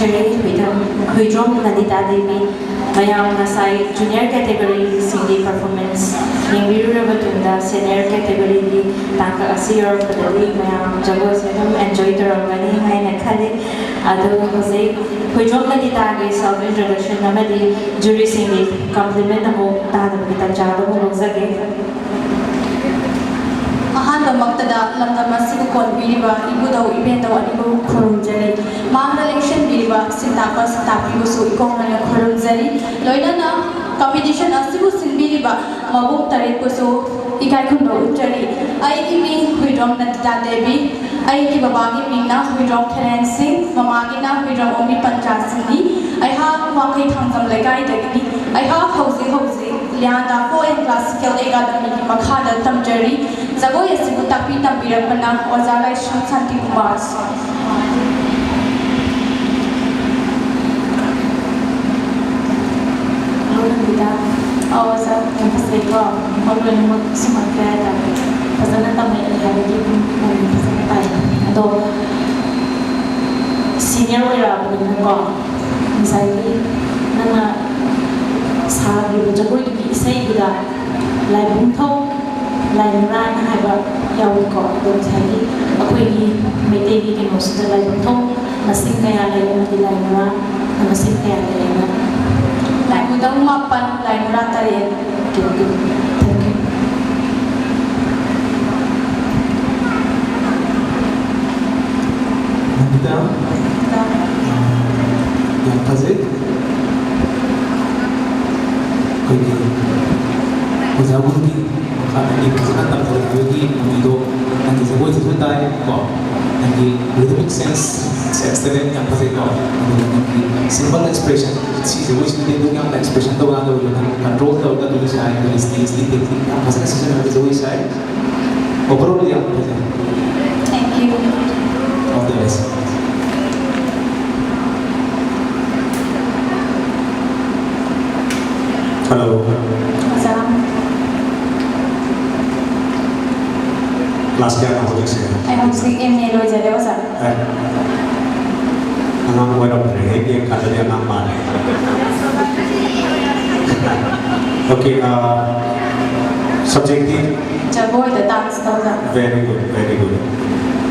ꯍꯨꯏꯗ꯭ꯔꯣꯝ ꯂꯂꯤꯇꯥ ꯗꯦꯕꯤ꯫ ꯃꯌꯥꯝ ꯉꯁꯥꯏ ꯖꯨꯅꯤꯌꯔ ꯀꯦꯇꯦꯒꯣꯔꯤꯁꯤꯡꯒꯤ ꯄꯔꯐꯣꯔꯃꯦꯟꯁ ꯌꯦꯡꯕꯤꯔꯨꯔꯕ ꯃꯇꯨꯡꯗ ꯁꯦꯅꯤꯌꯔ ꯀꯦꯇꯦꯒꯣꯔꯤꯒꯤ ꯇꯥꯡꯀꯛ ꯑꯁꯤ ꯌꯧꯔꯛꯄꯗꯗꯤ ꯃꯌꯥꯝ ꯖꯒꯣꯏꯁꯦ ꯑꯗꯨꯝ ꯑꯦꯟꯖꯣꯏ ꯇꯧꯔꯝꯒꯅꯤ ꯍꯥꯏꯅ ꯈꯜꯂꯤ꯫ ꯑꯗꯨ ꯍꯧꯖꯤꯛ ꯍꯨꯏꯗ꯭ꯔꯣꯝ ꯂꯂꯤꯇꯥꯒꯤ ꯁꯦꯜꯐ ꯏꯟꯇ꯭ꯔꯣꯗꯛꯁꯟ ꯑꯃꯗꯤ ꯖꯨꯔꯤꯁꯤꯡꯒꯤ ꯀꯝꯄ꯭ꯂꯤꯃꯦꯟ ꯑꯃꯨꯛ ꯇꯥꯅꯕꯒꯤ ꯇꯥꯟꯖꯥ ꯑꯗꯨ ꯂꯧꯖꯒꯦ꯫ ꯑꯍꯥꯟꯕꯃꯛꯇꯗ ꯂꯝꯗꯝ ꯑꯁꯤꯕꯨ ꯀꯣꯟꯕꯤꯔꯤꯕ ꯏꯕꯨꯙꯧ ꯏꯕꯦꯟꯗꯧ ꯑꯅꯤꯕꯨ ꯈꯨꯔꯨꯝꯖꯔꯤ꯫ ꯃꯥꯡꯗ ꯂꯦꯡꯁꯤꯟꯕꯤꯔꯤꯕ ꯁꯤꯟꯇꯥꯛꯄ ꯁꯤꯟꯇꯥꯛꯄꯤꯕꯨꯁꯨ ꯏꯀꯣꯡ ꯃꯥꯏꯅ ꯈꯨꯔꯨꯝꯖꯔꯤ꯫ ꯂꯣꯏꯅꯅ ꯀꯝꯄꯤꯇꯤꯁꯟ ꯑꯁꯤꯕꯨ ꯁꯤꯟꯕꯤꯔꯤꯕ ꯃꯕꯨꯡ ꯇꯔꯦꯠꯄꯨꯁꯨ ꯏꯀꯥꯏ ꯈꯨꯝꯅꯕ ꯎꯠꯆꯔꯤ꯫ ꯑꯩꯒꯤ ꯃꯤꯡ ꯍꯨꯏꯗ꯭ꯔꯣꯝ ꯅꯟꯗꯤꯇꯥ ꯗꯦꯕꯤ꯫ ꯑꯩꯒꯤ ꯕꯕꯥꯒꯤ ꯃꯤꯡꯅ ꯍꯨꯏꯗ꯭ꯔꯣꯝ ꯈꯦꯂꯦꯟ ꯁꯤꯡ, ꯃꯃꯥꯒꯤꯅ ꯍꯨꯏꯗ꯭ꯔꯣꯝ ꯑꯣꯃꯤ ꯄꯟꯆꯥ ꯁꯤꯡꯅꯤ꯫ ꯑꯩꯍꯥꯛ ꯋꯥꯡꯈꯩ ꯊꯥꯡꯖꯝ ꯂꯩꯀꯥꯏꯗꯒꯤꯅꯤ꯫ ꯑꯩꯍꯥꯛ ꯍꯧꯖꯤꯛ ꯍꯧꯖꯤꯛ ꯂꯤꯌꯥꯟꯗꯥ ꯐꯣꯛ ꯑꯦꯟ ꯀ꯭ꯂꯥꯁꯤꯀꯦꯜ ꯑꯦꯀꯥꯗꯃꯤꯒꯤ ꯃꯈꯥꯗ ꯇꯝꯖꯔꯤ꯫ ꯖꯒꯣꯏ ꯑꯁꯤꯕꯨ ꯇꯥꯛꯄꯤ ꯇꯝꯕꯤꯔꯛꯄꯅ ꯑꯣꯖꯥ ꯂꯥꯏꯁ꯭ꯔꯝ ꯁꯥꯟꯇꯤꯀꯨꯃꯥꯔ꯫ ꯍꯜꯂꯣ, ꯅꯟꯗꯤꯇꯥ꯫ ꯑꯧ, ꯑꯣꯖꯥ, ꯌꯥꯝ ꯐꯖꯩꯀꯣ꯫ ꯃꯔꯨ ꯂꯣꯏꯅꯃꯛ ꯁꯨꯃꯥꯏꯅ ꯍꯥꯏꯇꯥꯔꯦ꯫ ꯐꯖꯅ ꯇꯝꯃꯛꯑꯦ ꯍꯥꯏꯕꯒꯤ ꯑꯗꯨꯝ ꯃꯔꯤ ꯐꯖꯅ ꯇꯥꯏ꯫ ꯑꯗꯣ, ꯁꯤꯅꯤꯌꯔ ꯑꯣꯏꯔꯛꯑꯕꯅꯤꯅꯀꯣ, ꯉꯁꯥꯏꯒꯤ ꯅꯪꯅ ꯁꯥꯈ꯭ꯔꯤꯕ ꯖꯒꯣꯏꯗꯨꯒꯤ ꯏꯁꯩꯗꯨꯗ ꯂꯥꯏꯕꯨꯡꯊꯧ, ꯂꯥꯏꯅꯨꯔꯥꯅ ꯍꯥꯏꯕ ꯌꯥꯎꯏꯀꯣ꯫ ꯑꯗꯣ ꯉꯁꯥꯏꯒꯤ ꯑꯩꯈꯣꯏꯒꯤ ꯃꯩꯇꯩꯒꯤ ꯀꯩꯅꯣꯁꯤꯗ ꯂꯥꯏꯕꯨꯡꯊꯧ ꯃꯁꯤꯡ ꯀꯌꯥ ꯂꯩ ꯑꯃꯗꯤ ꯂꯥꯏꯅꯨꯔꯥ ꯃꯁꯤꯡ ꯀꯌꯥ ꯂꯩ ꯍꯥꯏꯅ? ꯂꯥꯏꯕꯨꯡꯊꯧ ꯃꯥꯄꯟ, ꯂꯥꯏꯅꯨꯔꯥ ꯇꯔꯦꯠ꯫ Okay, okay. Thank you. ꯅꯟꯗꯤꯇꯥ, ꯌꯥꯝ ꯐꯖꯩ꯫ ꯑꯩꯈꯣꯏꯒꯤ ꯑꯣꯖꯥ ꯒꯨꯔꯨꯒꯤ ꯃꯈꯥꯗꯒꯤ ꯐꯖꯅ ꯇꯝꯊꯔꯛꯄꯒꯤ ꯃꯃꯤꯗꯣ ꯅꯪꯒꯤ ꯖꯒꯣꯏꯁꯤꯁꯨ ꯇꯥꯏ ꯀꯣ, ꯅꯪꯒꯤ rhythmic sense, sense talent ꯌꯥꯝ ꯐꯖꯩꯀꯣ꯫ ꯑꯗꯨꯒ ꯅꯪꯒꯤ simple expression, ꯁꯤ ꯖꯒꯣꯏꯁꯤꯗꯤ ꯑꯗꯨꯝ ꯌꯥꯝꯅ expression ꯇꯧꯕ ꯀꯥꯟꯗ ꯑꯣꯏꯕ, ꯅꯪ control ꯇꯧꯔꯒ ꯑꯗꯨꯝ ꯁꯥꯏ, ꯑꯗꯨꯒ stage ꯗꯤ technique ꯌꯥꯝ ꯐꯖꯅ ꯁꯤꯖꯤꯟꯅꯔꯒ ꯖꯒꯣꯏ ꯁꯥꯏ꯫ Overall ꯌꯥꯝ ꯐꯖꯩ꯫ Thank you. All the best. Hello. ꯑꯣꯖꯥ꯫ Class ꯀꯌꯥꯅꯣ ꯍꯧꯖꯤꯛꯁꯦ? ꯑꯩ ꯍꯧꯖꯤꯛ M A ꯂꯣꯏꯖꯔꯦ, ꯑꯣꯖꯥ꯫ ꯑꯦ꯫ ꯑꯉꯥꯡ ꯑꯣꯏꯔꯝꯗ꯭ꯔꯦ, ꯍꯦꯛ ꯌꯦꯡꯀꯥꯟꯗꯗꯤ ꯑꯉꯥꯡ ꯃꯥꯜꯂꯦ꯫ Okay, uh, subject ꯇꯤ? ꯖꯒꯣꯏꯗ dance ꯇꯧꯖꯕ꯫ Very good, very good.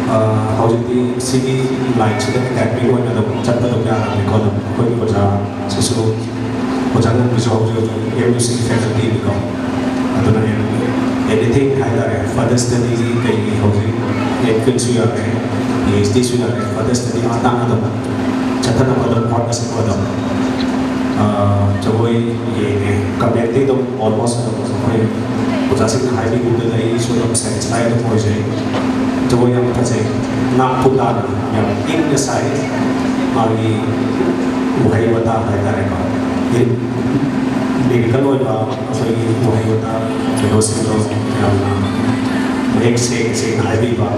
Uh, ꯍꯧꯖꯤꯛꯇꯤ ꯁꯤꯒꯤ line ꯁꯤꯗ academic ꯑꯣꯏꯅ ꯑꯗꯨꯝ ꯆꯠꯄ ꯑꯗꯨꯝ ꯌꯥꯔꯕꯅꯤꯀꯣ, ꯑꯗꯨꯝ ꯑꯩꯈꯣꯏꯒꯤ ꯑꯣꯖꯥꯁꯤꯁꯨ, ꯑꯣꯖꯥ ꯅꯟꯕꯤꯁꯨ ꯍꯧꯖꯤꯛ ꯍꯧꯖꯤꯛ M U C faculty ꯅꯤꯀꯣ꯫ ꯑꯗꯨꯅ anything ꯍꯥꯏꯇꯥꯔꯦ, further study ꯒꯤ ꯀꯩꯒꯤ ꯍꯧꯖꯤꯛ M Phil ꯁꯨ ꯌꯥꯔꯦ, P H D ꯁꯨ ꯌꯥꯔꯦ, further study ꯃꯇꯥꯡ ꯑꯗꯨꯝ ꯆꯠꯊꯅꯕ ꯑꯗꯨꯝ ꯍꯣꯠꯅꯁꯤꯀꯣ꯫ ꯑꯗꯨꯝ, ꯑꯥ, ꯖꯒꯣꯏ ꯌꯦꯡꯉꯦ, comment ꯇꯤ ꯑꯗꯨꯝ almost ꯑꯗꯨꯝ ꯑꯩꯈꯣꯏ ꯑꯣꯖꯥꯁꯤꯡꯅ ꯍꯥꯏꯕꯤꯈꯤꯕꯗꯨꯗ ꯑꯩꯁꯨ ꯑꯗꯨꯝ satisfy ꯑꯗꯨꯝ ꯑꯣꯏꯖꯩ꯫ ꯖꯒꯣꯏ ꯌꯥꯝ ꯐꯖꯩ, ꯉꯥꯛꯄꯨ ꯇꯥꯅ ꯌꯥꯝ ꯏꯪꯅ ꯁꯥꯏ꯫ ꯃꯥꯒꯤ ꯋꯥꯍꯩ ꯋꯥꯇꯥ ꯍꯥꯏꯇꯥꯔꯦꯀꯣ, lyrical ꯑꯣꯏꯕ ꯑꯩꯈꯣꯏꯒꯤ ꯋꯥꯍꯩ ꯋꯥꯇꯥ ꯀꯩꯅꯣꯁꯤꯡꯗꯣ ꯌꯥꯝꯅ ꯃꯌꯦꯛ ꯁꯦꯡ ꯁꯦꯡꯅ ꯍꯥꯏꯕꯤꯕ,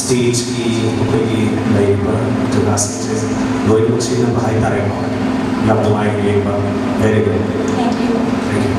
stage ꯀꯤ ꯑꯩꯈꯣꯏꯒꯤ ꯂꯩꯔꯤꯕ ꯖꯒꯥꯁꯤꯡꯁꯦ ꯂꯣꯏꯅꯃꯛ ꯁꯤꯖꯤꯟꯅꯕ ꯍꯥꯏꯇꯥꯔꯦꯀꯣ꯫ ꯌꯥꯝ ꯅꯨꯡꯉꯥꯏ ꯌꯦꯡꯕ꯫ Very good. Thank you. Thank you.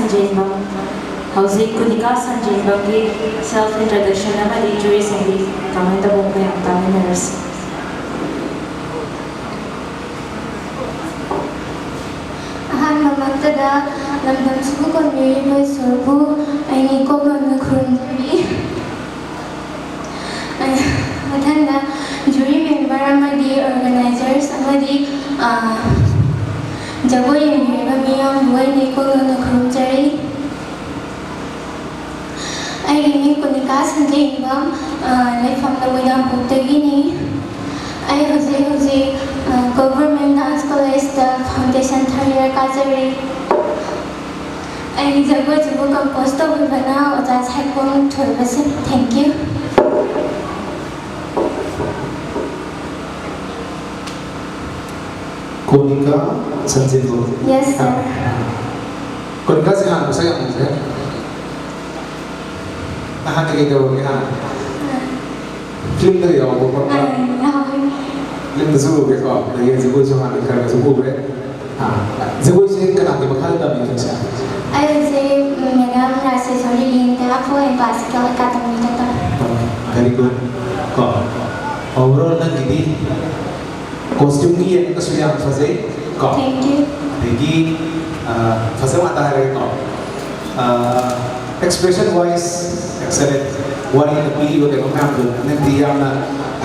ꯁꯟꯖꯦꯟꯕꯝ꯫ ꯍꯧꯖꯤꯛ ꯀꯨꯅꯤꯀꯥ ꯁꯟꯖꯦꯟꯕꯝꯒꯤ self introduction ꯑꯃꯗꯤ jury ꯁꯤꯡꯒꯤ comment ꯑꯃꯨꯛ ꯃꯌꯥꯝ ꯇꯥꯃꯤꯟꯅꯔꯁꯤ꯫ ꯑꯍꯥꯟꯕꯃꯛꯇꯗ ꯂꯝꯗꯝꯁꯤꯕꯨ ꯀꯣꯟꯕꯤꯔꯤꯕ ꯏꯁꯣꯔꯕꯨ ꯑꯩꯅ ꯏꯀꯣꯛ ꯂꯣꯟꯅ ꯈꯨꯔꯨꯝꯖꯔꯤ꯫ ꯃꯊꯪꯗ jury member ꯑꯃꯗꯤ organizers ꯑꯃꯗꯤ, ꯑ, ꯖꯒꯣꯏ ꯌꯦꯡꯕꯤꯔꯤꯕ ꯃꯤꯌꯥꯝꯕꯨ ꯑꯩꯅ ꯏꯀꯣꯛ ꯂꯣꯟꯅ ꯈꯨꯔꯨꯝꯖꯔꯤ꯫ ꯑꯩꯒꯤ ꯃꯤꯡ ꯀꯨꯅꯤꯀꯥ ꯁꯟꯖꯦꯟꯕꯝ, ꯑ, ꯂꯩꯐꯝ ꯂꯋꯥꯏ ꯌꯥꯝꯕꯨꯡꯗꯒꯤꯅꯤ꯫ ꯑꯩ ꯍꯧꯖꯤꯛ ꯍꯧꯖꯤꯛ, ꯑ, Government Dance College ꯇ foundation third year ꯀꯥꯖꯔꯤ꯫ ꯑꯩꯒꯤ ꯖꯒꯣꯏꯁꯤꯕꯨ compose ꯇꯧꯕꯤꯕꯅ ꯑꯣꯖꯥ Saikhom ꯊꯣꯏꯕꯁꯦ꯫ Thank you꯫ ꯀꯣꯅꯤꯀꯥ ꯁꯟꯖꯦꯟꯕꯝ꯫ Yes, sir꯫ ꯀꯣꯅꯤꯀꯥꯁꯦ ꯍꯥꯟꯅ ꯃꯁꯛ ꯌꯥꯝ ꯐꯖꯩ꯫ ꯅꯍꯥꯟ ꯀꯩꯀꯩ ꯇꯧꯔꯒꯦ ꯍꯥꯟꯅ? Film ꯗꯒ ꯌꯥꯎꯕ ꯈꯣꯠꯄ? ꯑꯥ, ꯌꯥꯎꯋꯦ꯫ Film ꯗꯁꯨ ꯎꯒꯦꯀꯣ꯫ ꯑꯗꯒꯤ ꯖꯒꯣꯏꯁꯨ ꯍꯥꯟꯅ ꯈꯔ ꯈꯔꯁꯨ ꯎꯈ꯭ꯔꯦ꯫ ꯑꯥ, ꯖꯒꯣꯏꯁꯦ ꯀꯅꯥꯒꯤ ꯃꯈꯥꯗ ꯇꯝꯃꯤꯅꯣ ꯁꯤꯁꯦ? ꯑꯩꯁꯦ, ꯎꯝ, Madam ꯔꯥꯖꯦꯁꯣꯔꯤ ꯂꯤꯟꯗ ꯐꯣꯛ ꯑꯦꯟ ꯀ꯭ꯂꯥꯁꯤꯀꯦꯜ ꯑꯦꯀꯥꯗꯃꯤꯗ ꯇꯝꯃꯤ꯫ Very good꯫ ꯀꯣ, overall ꯅꯪꯒꯤꯗꯤ costume ꯒꯤ ꯌꯦꯡꯉꯒꯁꯨ ꯌꯥꯝ ꯐꯖꯩ ꯀꯣ꯫ Thank you꯫ ꯑꯗꯒꯤ, ꯑ, ꯐꯖꯕ ꯉꯥꯛꯇ ꯍꯥꯏꯔꯒꯦꯀꯣ꯫ ꯑ, expression wise excellent꯫ ꯋꯥꯔꯤꯅ ꯄꯤꯔꯤꯕ ꯀꯩꯅꯣ ꯃꯌꯥꯝꯗꯣ ꯅꯪꯗꯤ ꯌꯥꯝꯅ,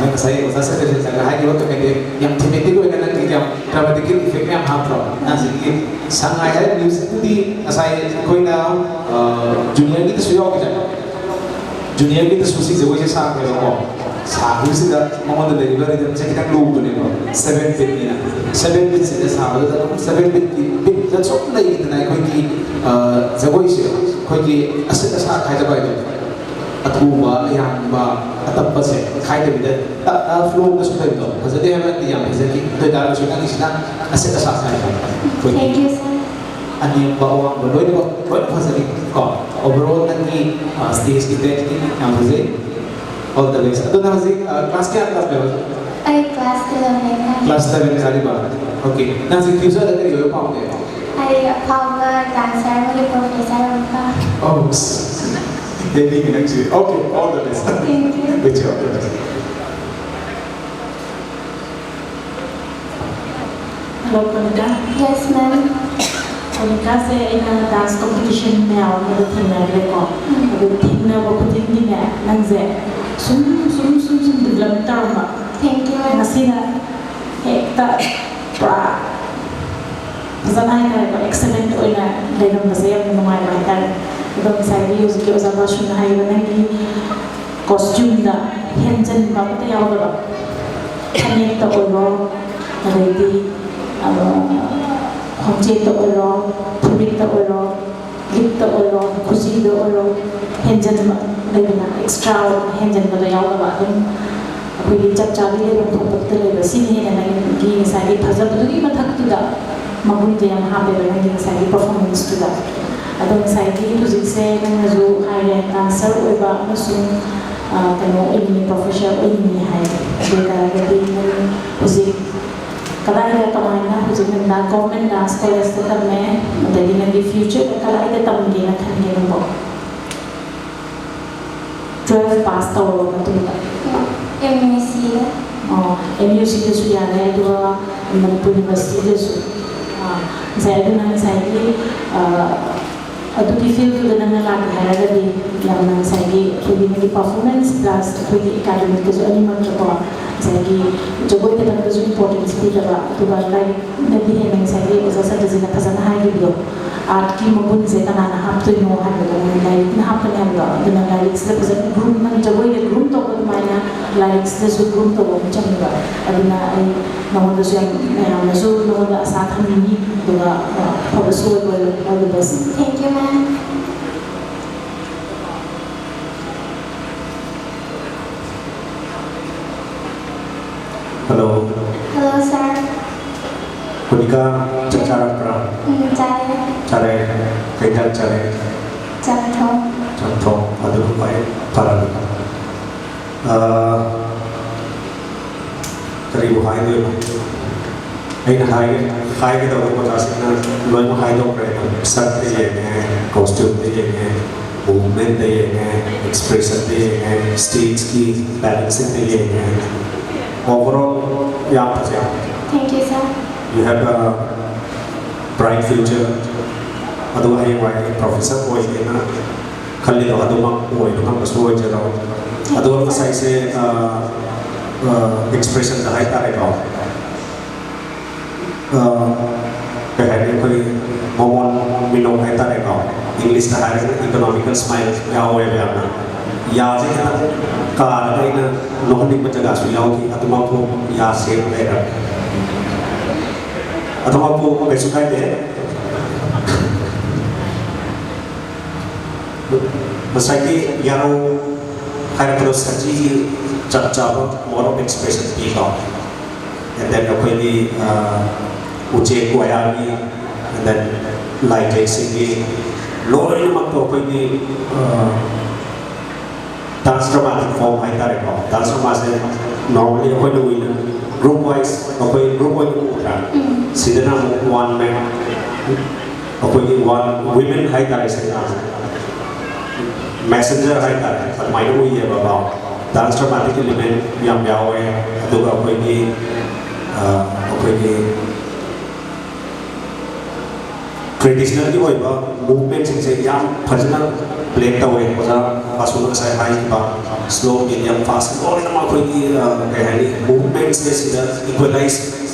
ꯅꯪ ꯉꯁꯥꯏ ꯑꯣꯖꯥ ꯁꯦꯀ꯭ꯔꯦꯇꯔꯤꯅ ꯍꯥꯏꯈꯤꯕ ꯀꯩꯀꯩꯗꯤ ꯌꯥꯝ thematic ꯑꯣꯏꯅ ꯅꯪꯗꯤ ꯌꯥꯝ dramatical effect ꯃꯌꯥꯝ ꯍꯥꯞꯇ꯭ꯔꯣ? ꯅꯪ ꯍꯧꯖꯤꯛꯀꯤ ꯁꯉꯥꯏ ꯍꯥꯏꯔꯤꯕ music ꯇꯨꯗꯤ ꯉꯁꯥꯏ ꯑꯩꯈꯣꯏꯅ, ꯑ, junior ꯒꯤꯗꯁꯨ ꯌꯥꯎꯈꯤꯗꯥꯏ? Junior ꯒꯤꯗꯁꯨ ꯁꯤ ꯖꯒꯣꯏꯁꯦ ꯁꯥꯈ꯭ꯔꯦꯕꯀꯣ꯫ ꯁꯥꯈꯤꯕꯁꯤꯗ ꯃꯉꯣꯟꯗ ꯂꯩꯔꯤꯕ rhythm ꯁꯦ ꯈꯤꯇꯪ ꯂꯨꯕꯅꯦꯕ, seven beat ꯅꯤꯅ꯫ Seven beat ꯁꯤꯗ ꯁꯥꯕꯗꯨꯗ ꯑꯗꯨꯝ seven beat ꯀꯤ beat ꯇ ꯁꯨꯝ ꯂꯩꯈꯤꯗꯅ ꯑꯩꯈꯣꯏꯒꯤ, ꯑ, ꯖꯒꯣꯏꯁꯦ ꯑꯩꯈꯣꯏꯒꯤ ꯑꯁꯤꯠ ꯑꯁꯥ ꯈꯥꯏꯗꯕ ꯍꯥꯏꯗꯣ, ꯑꯊꯨꯕ, ꯑꯌꯥꯡꯕ, ꯑꯇꯞꯄꯁꯦ ꯈꯥꯏꯗꯕꯤꯗ ꯇꯞꯅ flow ꯗ ꯁꯨꯝ ꯂꯩꯕꯗꯣ ꯐꯖꯗꯦ ꯍꯥꯏꯕ ꯅꯠꯇꯦ, ꯌꯥꯝ ꯐꯖꯈꯤ꯫ ꯑꯗꯨ ꯑꯣꯏꯇꯥꯔꯒꯁꯨ ꯅꯪꯒꯤꯁꯤꯅ ꯑꯁꯤꯠ ꯑꯁꯥ ꯈꯥꯏꯕ ꯑꯩꯈꯣꯏꯒꯤ Thank you, sir꯫ ꯑꯅꯦꯝꯕ ꯑꯋꯥꯡꯕ ꯂꯣꯏꯅꯃꯛ ꯂꯣꯏꯅ ꯐꯖꯔꯤ ꯀꯣ꯫ Overall ꯅꯪꯒꯤ, ꯑ, stage ꯒꯤ technique ꯌꯥꯝ ꯐꯖꯩ꯫ All the best꯫ ꯑꯗꯣ ꯅꯪ ꯍꯧꯖꯤꯛ, ꯑ, class ꯀꯌꯥ class ꯅꯦꯕ? ꯑꯩ class eleven ꯀꯥꯔꯤ꯫ Class eleven ꯀꯥꯔꯤꯕ? Okay꯫ ꯅꯪ ꯍꯧꯖꯤꯛ future ꯗ ꯀꯔꯤ ꯑꯣꯏꯕ ꯄꯥꯝꯒꯦ? ꯑꯩ ꯑꯐꯥꯎꯕ ꯗꯥꯟꯁꯔ ꯑꯃꯒꯤ ꯄ꯭ꯔꯣꯐꯦꯁꯔ ꯑꯃꯨꯛꯀ꯫ Oh, ꯌꯦꯡꯅꯤꯡꯉꯤ ꯅꯪꯁꯤ꯫ Okay, all the best. Thank you. Good job. Hello, ꯀꯣꯅꯤꯀꯥ꯫ Yes, ma'am. ꯀꯣꯅꯤꯀꯥꯁꯦ ꯑꯩꯅ ꯗꯥꯟꯁ ꯀꯣꯝꯄꯤꯇꯤꯁꯟ ꯃꯌꯥꯝ ꯑꯃꯗ ꯊꯦꯡꯅꯈ꯭ꯔꯦꯀꯣ꯫ ꯑꯗꯨ ꯊꯦꯡꯅꯕ ꯈꯨꯗꯤꯡꯒꯤꯅꯦ, ꯅꯪꯁꯦ ꯁꯨꯝ ꯁꯨꯝ ꯁꯨꯝ ꯁꯨꯝ ꯗꯤꯕꯂꯞ ꯇꯧꯔꯝꯕ꯫ Thank you, ma'am. ꯉꯁꯤꯅ ꯍꯦꯛꯇ ꯄꯨꯔꯥ ꯐꯖꯅ ꯍꯥꯏꯇꯥꯔꯦꯀꯣ, ꯑꯦꯛꯁꯦꯂꯦꯟ ꯑꯣꯏꯅ ꯂꯩꯔꯝꯕꯁꯦ ꯌꯥꯝꯅ ꯅꯨꯡꯉꯥꯏꯕ ꯍꯥꯏꯇꯥꯔꯦ꯫ ꯑꯗꯣ ꯉꯁꯥꯏꯒꯤ ꯍꯧꯖꯤꯛꯀꯤ ꯑꯣꯖꯥ ꯕꯥꯁꯨꯅ ꯍꯥꯏꯔꯤꯕ ꯅꯪꯒꯤ ꯀꯣꯁꯇ꯭ꯌꯨꯝꯗ ꯍꯦꯟꯖꯟꯕ ꯑꯃꯠꯇ ꯌꯥꯎꯗꯕ, ꯐꯅꯦꯛꯇ ꯑꯣꯏꯔꯣ, ꯑꯗꯩꯗꯤ ꯑ, ꯈꯣꯡꯆꯦꯠꯇ ꯑꯣꯏꯔꯣ, ꯐꯨꯔꯤꯠꯇ ꯑꯣꯏꯔꯣ, ꯂꯤꯛꯇ ꯑꯣꯏꯔꯣ, ꯈꯨꯖꯤꯗ ꯑꯣꯏꯔꯣ, ꯍꯦꯟꯖꯟꯕ ꯂꯩꯗꯅ, ꯑꯦꯛꯁꯇ꯭ꯔꯥ ꯍꯦꯟꯖꯟꯕꯗꯣ ꯌꯥꯎꯗꯕ, ꯑꯗꯨꯝ ꯑꯩꯈꯣꯏꯒꯤ ꯆꯞ ꯆꯥꯕꯤ ꯂꯩꯐꯝ ꯊꯣꯛꯄꯗ ꯂꯩꯕ꯫ ꯁꯤꯅ ꯍꯦꯟꯅ ꯅꯪꯒꯤ ꯉꯁꯥꯏꯒꯤ ꯐꯖꯕꯗꯨꯒꯤ ꯃꯊꯛꯇꯨꯗ ꯃꯒꯨꯟꯁꯦ ꯌꯥꯝ ꯍꯥꯞꯄꯦꯕ ꯅꯪꯒꯤ ꯉꯁꯥꯏꯒꯤ ꯄꯔꯐꯣꯔꯃꯦꯟꯁꯇꯨꯗ꯫ ꯑꯗꯣ ꯉꯁꯥꯏꯒꯤ ꯍꯧꯖꯤꯛꯁꯦ ꯅꯪꯅꯁꯨ ꯍꯥꯏꯔꯦ, ꯗꯥꯟꯁꯔ ꯑꯣꯏꯕ ꯑꯃꯁꯨꯡ ꯑ, ꯀꯩꯅꯣ ꯑꯣꯏꯅꯤꯡꯉꯤ, ꯄ꯭ꯔꯣꯐꯦꯁꯔ ꯑꯣꯏꯅꯤꯡꯉꯤ ꯍꯥꯏ꯫ ꯑꯗꯨ ꯑꯣꯏꯇꯥꯔꯒꯗꯤ ꯅꯪ ꯍꯧꯖꯤꯛ ꯀꯗꯥꯏꯗ, ꯀꯃꯥꯏꯅ, ꯍꯧꯖꯤꯛ ꯅꯪꯅ ꯒꯣꯔꯃꯦꯟ ꯗꯥꯟꯁ ꯀꯣꯂꯦꯖꯇ ꯇꯝꯃꯦ, ꯑꯗꯒꯤ ꯅꯪꯒꯤ ꯐ꯭ꯌꯨꯆꯔꯗ ꯀꯗꯥꯏꯗ ꯇꯝꯒꯦꯅ ꯈꯟꯒꯦ ꯅꯪꯕꯣ? ꯇꯨꯋꯦꯜꯐ ꯄꯥꯁ ꯇꯧꯔꯕ ꯃꯇꯨꯡꯗ? ꯑꯦꯝ ꯌꯨ ꯁꯤꯗ꯫ ꯑꯣ, ꯑꯦꯝ ꯌꯨ ꯁꯤꯗꯁꯨ ꯌꯥꯔꯦ, ꯑꯗꯨꯒ ꯃꯅꯤꯄꯨꯔ ꯌꯨꯅꯤꯚꯔꯁꯤꯇꯤꯗꯁꯨ꯫ ꯑꯥ, ꯉꯁꯥꯏ ꯑꯗꯨꯅ ꯉꯁꯥꯏꯒꯤ, ꯑꯥ, ꯑꯗꯨꯒꯤ ꯐꯤꯜꯗꯨꯗ ꯅꯪꯅ ꯂꯥꯛꯀꯦ ꯍꯥꯏꯔꯒꯗꯤ ꯌꯥꯝꯅ ꯉꯁꯥꯏꯒꯤ ꯑꯩꯈꯣꯏꯒꯤ ꯅꯪꯒꯤ ꯄꯔꯐꯣꯔꯃꯦꯟꯁ ꯄ꯭ꯂꯁ ꯑꯩꯈꯣꯏꯒꯤ ꯑꯦꯀꯥꯗꯃꯤꯛꯇꯁꯨ ꯑꯅꯤꯃꯛꯇꯀꯣ ꯉꯁꯥꯏꯒꯤ ꯖꯒꯣꯏ ꯈꯛꯇꯪꯗꯁꯨ ꯏꯝꯄꯣꯔꯇꯦꯟꯁ ꯄꯤꯗꯕ, ꯑꯗꯨꯒ ꯂꯥꯏꯔꯤꯛꯅꯗꯤ ꯍꯦꯟꯅ ꯉꯁꯥꯏꯒꯤ ꯑꯣꯖꯥ ꯁꯇ꯭ꯌꯖꯤꯠꯅ ꯐꯖꯅ ꯍꯥꯏꯈꯤꯕꯗꯣ, ꯑꯥꯔꯠꯀꯤ ꯃꯒꯨꯟꯁꯦ ꯀꯅꯥꯅ ꯍꯥꯞꯇꯣꯏꯅꯣ ꯍꯥꯏꯕꯗꯣ, ꯂꯥꯏꯔꯤꯛꯅ ꯍꯥꯞꯀꯅꯤ ꯍꯥꯏꯕꯗꯣ꯫ ꯑꯗꯨꯅ ꯂꯥꯏꯔꯤꯛꯁꯤꯗ ꯐꯖꯅ ꯒ꯭ꯔꯨꯝ, ꯅꯪ ꯖꯒꯣꯏꯗ ꯒ꯭ꯔꯨꯝ ꯇꯧꯕ ꯑꯗꯨꯃꯥꯏꯅ ꯂꯥꯏꯔꯤꯛꯁꯤꯗꯁꯨ ꯒ꯭ꯔꯨꯝ ꯇꯧꯕ ꯑꯃ ꯆꯪꯉꯦꯕ꯫ ꯑꯗꯨꯅ ꯑꯩ ꯅꯉꯣꯟꯗꯁꯨ ꯌꯥꯝ, ꯃꯌꯥꯝꯅꯁꯨ ꯅꯉꯣꯟꯗ ꯑꯁꯥ ꯊꯝꯃꯤ꯫ ꯑꯗꯨꯒ, ꯑ, ꯑꯐꯕꯁꯨ ꯑꯣꯏꯔꯣ꯫ All the best. Thank you, ma'am. Hello. Hello, sir. ꯀꯣꯅꯤꯀꯥ, ꯆꯥꯛ ꯆꯥꯔꯛꯄ꯭ꯔꯥ? ꯎꯝ, ꯆꯥꯔꯦ꯫ ꯆꯥꯔꯦ꯫ ꯀꯩ ꯏꯟꯖꯥꯡ ꯆꯥꯔꯦ? ꯆꯝꯊꯣꯡ꯫ ꯆꯝꯊꯣꯡ꯫ ꯑꯗꯨꯅ ꯈ꯭ꯋꯥꯏ ꯐꯔꯕꯅꯤ꯫ ꯑꯥ, ꯀꯔꯤꯕꯨ ꯍꯥꯏꯗꯣꯏꯅꯣ? ꯑꯩꯅ ꯍꯥꯏꯒꯦ ꯍꯥꯏꯒꯗꯧꯕ ꯑꯣꯖꯥꯁꯤꯡꯅ ꯂꯣꯏꯅꯃꯛ ꯍꯥꯏꯗꯣꯛꯈ꯭ꯔꯦ꯫ ꯁꯛꯇ ꯌꯦꯡꯉꯦ, ꯀꯣꯁꯇ꯭ꯌꯨꯝꯗ ꯌꯦꯡꯉꯦ, ꯃꯨꯚꯃꯦꯟꯠꯇ ꯌꯦꯡꯉꯦ, ꯑꯦꯛꯁꯄ꯭ꯔꯦꯁꯟꯗ ꯌꯦꯡꯉꯦ, ꯁ꯭ꯇꯦꯖꯀꯤ ꯕꯦꯂꯦꯟꯁꯤꯡꯗ ꯌꯦꯡꯉꯦ꯫ ꯑꯣꯚꯔ ꯑꯣꯜ ꯌꯥꯝ ꯐꯖꯩ꯫ Thank you, sir. You have a bright future. ꯑꯗꯨ ꯍꯌꯦꯡꯋꯥꯏ ꯄ꯭ꯔꯣꯐꯦꯁꯔ ꯑꯣꯏꯒꯦꯅ ꯈꯜꯂꯤꯗꯣ ꯑꯗꯨꯃꯛ ꯑꯣꯏꯕ ꯉꯝꯕꯁꯨ ꯑꯣꯏꯖꯔꯣ꯫ ꯑꯗꯨꯒ ꯉꯁꯥꯏꯁꯦ ꯑꯦꯛꯁꯄ꯭ꯔꯦꯁꯟꯗ ꯍꯥꯏꯇꯥꯔꯦꯀꯣ, ꯑ, ꯀꯩ ꯍꯥꯏꯅꯤ, ꯑꯩꯈꯣꯏ ꯃꯣꯃꯣꯟ ꯃꯤꯅꯣꯛ ꯍꯥꯏꯇꯥꯔꯦꯀꯣ, ꯏꯪꯂꯤꯁꯇ ꯍꯥꯏꯔꯒꯅ ꯏꯀꯣꯅꯣꯃꯤꯀꯦꯜ ꯁ꯭ꯃꯥꯏꯜ ꯌꯥꯎꯋꯦꯕ ꯌꯥꯝꯅ꯫ ꯌꯥꯁꯦ ꯈꯤꯇꯪ ꯀꯥꯔꯒ ꯑꯩꯅ ꯅꯣꯛꯍꯟꯅꯤꯡꯕ ꯖꯒꯥꯁꯨ ꯌꯥꯎꯈꯤ꯫ ꯑꯗꯨꯃꯛꯄꯨ ꯌꯥ ꯁꯦꯝ ꯂꯩꯔꯦ꯫ ꯑꯗꯨꯃꯛꯄꯨ ꯀꯩꯁꯨ ꯀꯥꯏꯗꯦ꯫ ꯉꯁꯥꯏꯒꯤ ꯌꯥꯔꯧ ꯍꯥꯏꯔꯛꯄꯗꯣ ꯁꯖꯤꯒꯤ ꯆꯞ ꯆꯥꯕ mode of expression ꯄꯤꯀꯣ꯫ And then ꯑꯩꯈꯣꯏꯒꯤ ꯑ, ꯎꯆꯦꯛ ꯋꯥꯌꯥꯒꯤ, and then ꯂꯥꯏꯖꯩꯁꯤꯡꯒꯤ ꯂꯣꯏꯅꯃꯛꯇꯣ ꯑꯩꯈꯣꯏꯒꯤ ꯑ, dance dramatic form ꯍꯥꯏꯇꯥꯔꯦꯀꯣ꯫ Dance dramaꯁꯦ normally ꯑꯩꯈꯣꯏꯅ ꯎꯏꯅ group wise ꯑꯩꯈꯣꯏ group ꯑꯣꯏꯅ ꯎꯗ꯭ꯔꯥ? ꯁꯤꯗꯅ ꯑꯃꯨꯛ one man, ꯑꯩꯈꯣꯏꯒꯤ one women ꯍꯥꯏꯇꯥꯔꯦ, ꯁꯤꯗꯅ messenger ꯍꯥꯏꯇꯥꯔꯦ, ꯑꯗꯨꯃꯥꯏꯅ ꯎꯏꯌꯦꯕꯀꯣ꯫ Dance dramatic element ꯌꯥꯝ ꯌꯥꯎꯋꯦ꯫ ꯑꯗꯨꯒ ꯑꯩꯈꯣꯏꯒꯤ ꯑ, ꯑꯩꯈꯣꯏꯒꯤ ꯇ꯭ꯔꯦꯗꯤꯁꯅꯦꯜꯒꯤ ꯑꯣꯏꯕ ꯃꯨꯚꯃꯦꯟꯁꯤꯡꯁꯦ ꯌꯥꯝ ꯐꯖꯅ ꯄ꯭ꯂꯦ ꯇꯧꯋꯦ꯫ ꯑꯣꯖꯥ ꯕꯥꯁꯨꯅ ꯉꯁꯥꯏ ꯍꯥꯏꯈꯤꯕ slow, medium, fast ꯂꯣꯏꯅꯃꯛ ꯑꯩꯈꯣꯏꯒꯤ ꯑ, ꯀꯩ ꯍꯥꯏꯅꯤ, ꯃꯨꯚꯃꯦꯟꯁꯦ ꯁꯤꯗ ꯏꯀ꯭ꯋꯦꯂꯥꯏꯁ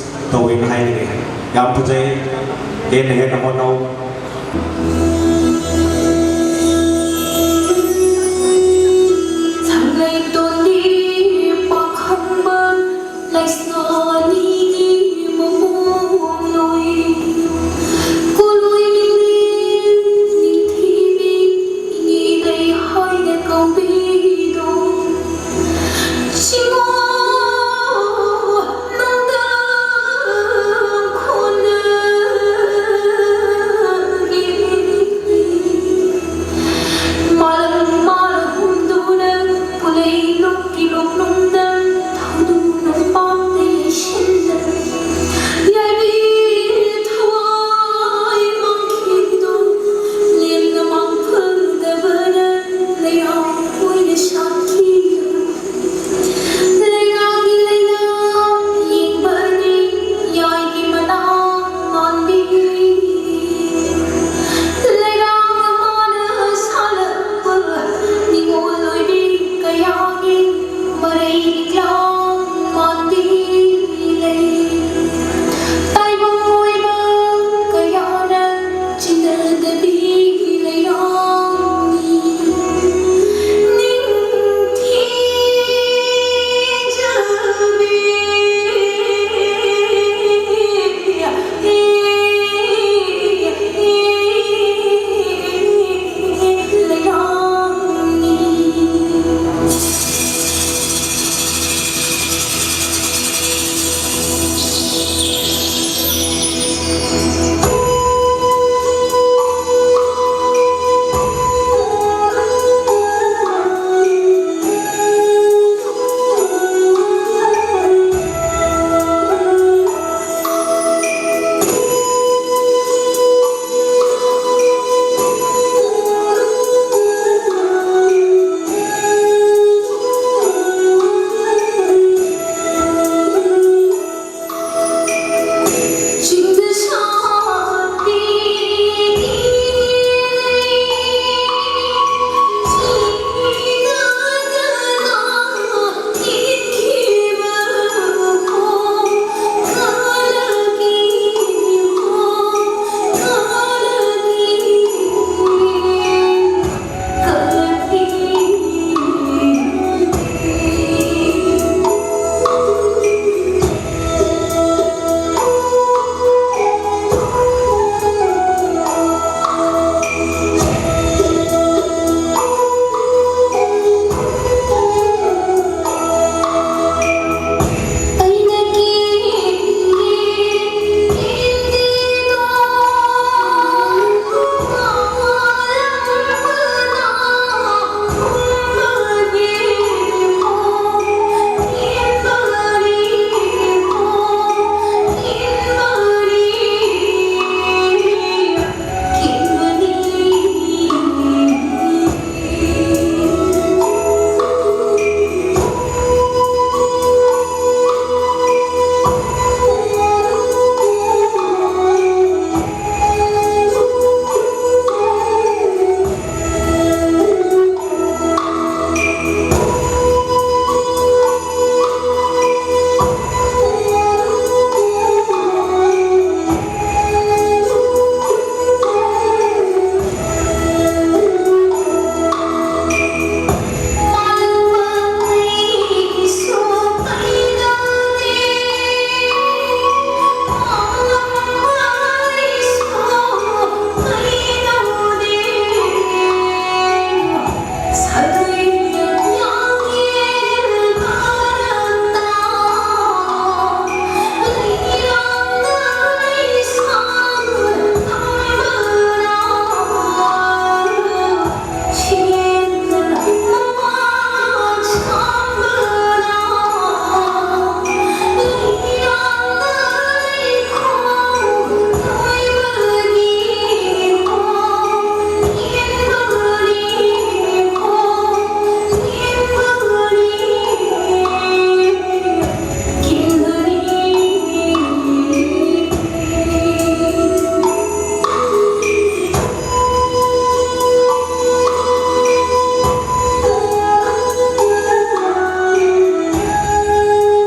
ꯇꯧꯋꯦꯅ ꯍꯥꯏꯅꯤꯡꯉꯦ꯫ ꯌꯥꯝ ꯐꯖꯩ꯫ ꯍꯦꯟꯅ ꯍꯦꯟꯅ ꯍꯣꯠꯅꯧ꯫ ꯁꯪꯂꯩꯇꯣꯟꯗꯤ ꯄꯥꯈꯪꯕ ꯂꯩꯁꯥꯅꯤꯒꯤ ꯃꯃꯣꯟ ꯂꯣꯏ꯫ ꯀꯣꯂꯣꯏ ꯅꯤꯡꯊꯤꯕꯤ ꯏꯅꯦ ꯂꯩ ꯍꯥꯏꯅ ꯀꯧꯕꯤꯗꯣ꯫ ꯆꯤꯡꯉꯣ ꯅꯨꯡꯗꯥꯡ ꯈꯣꯟꯅ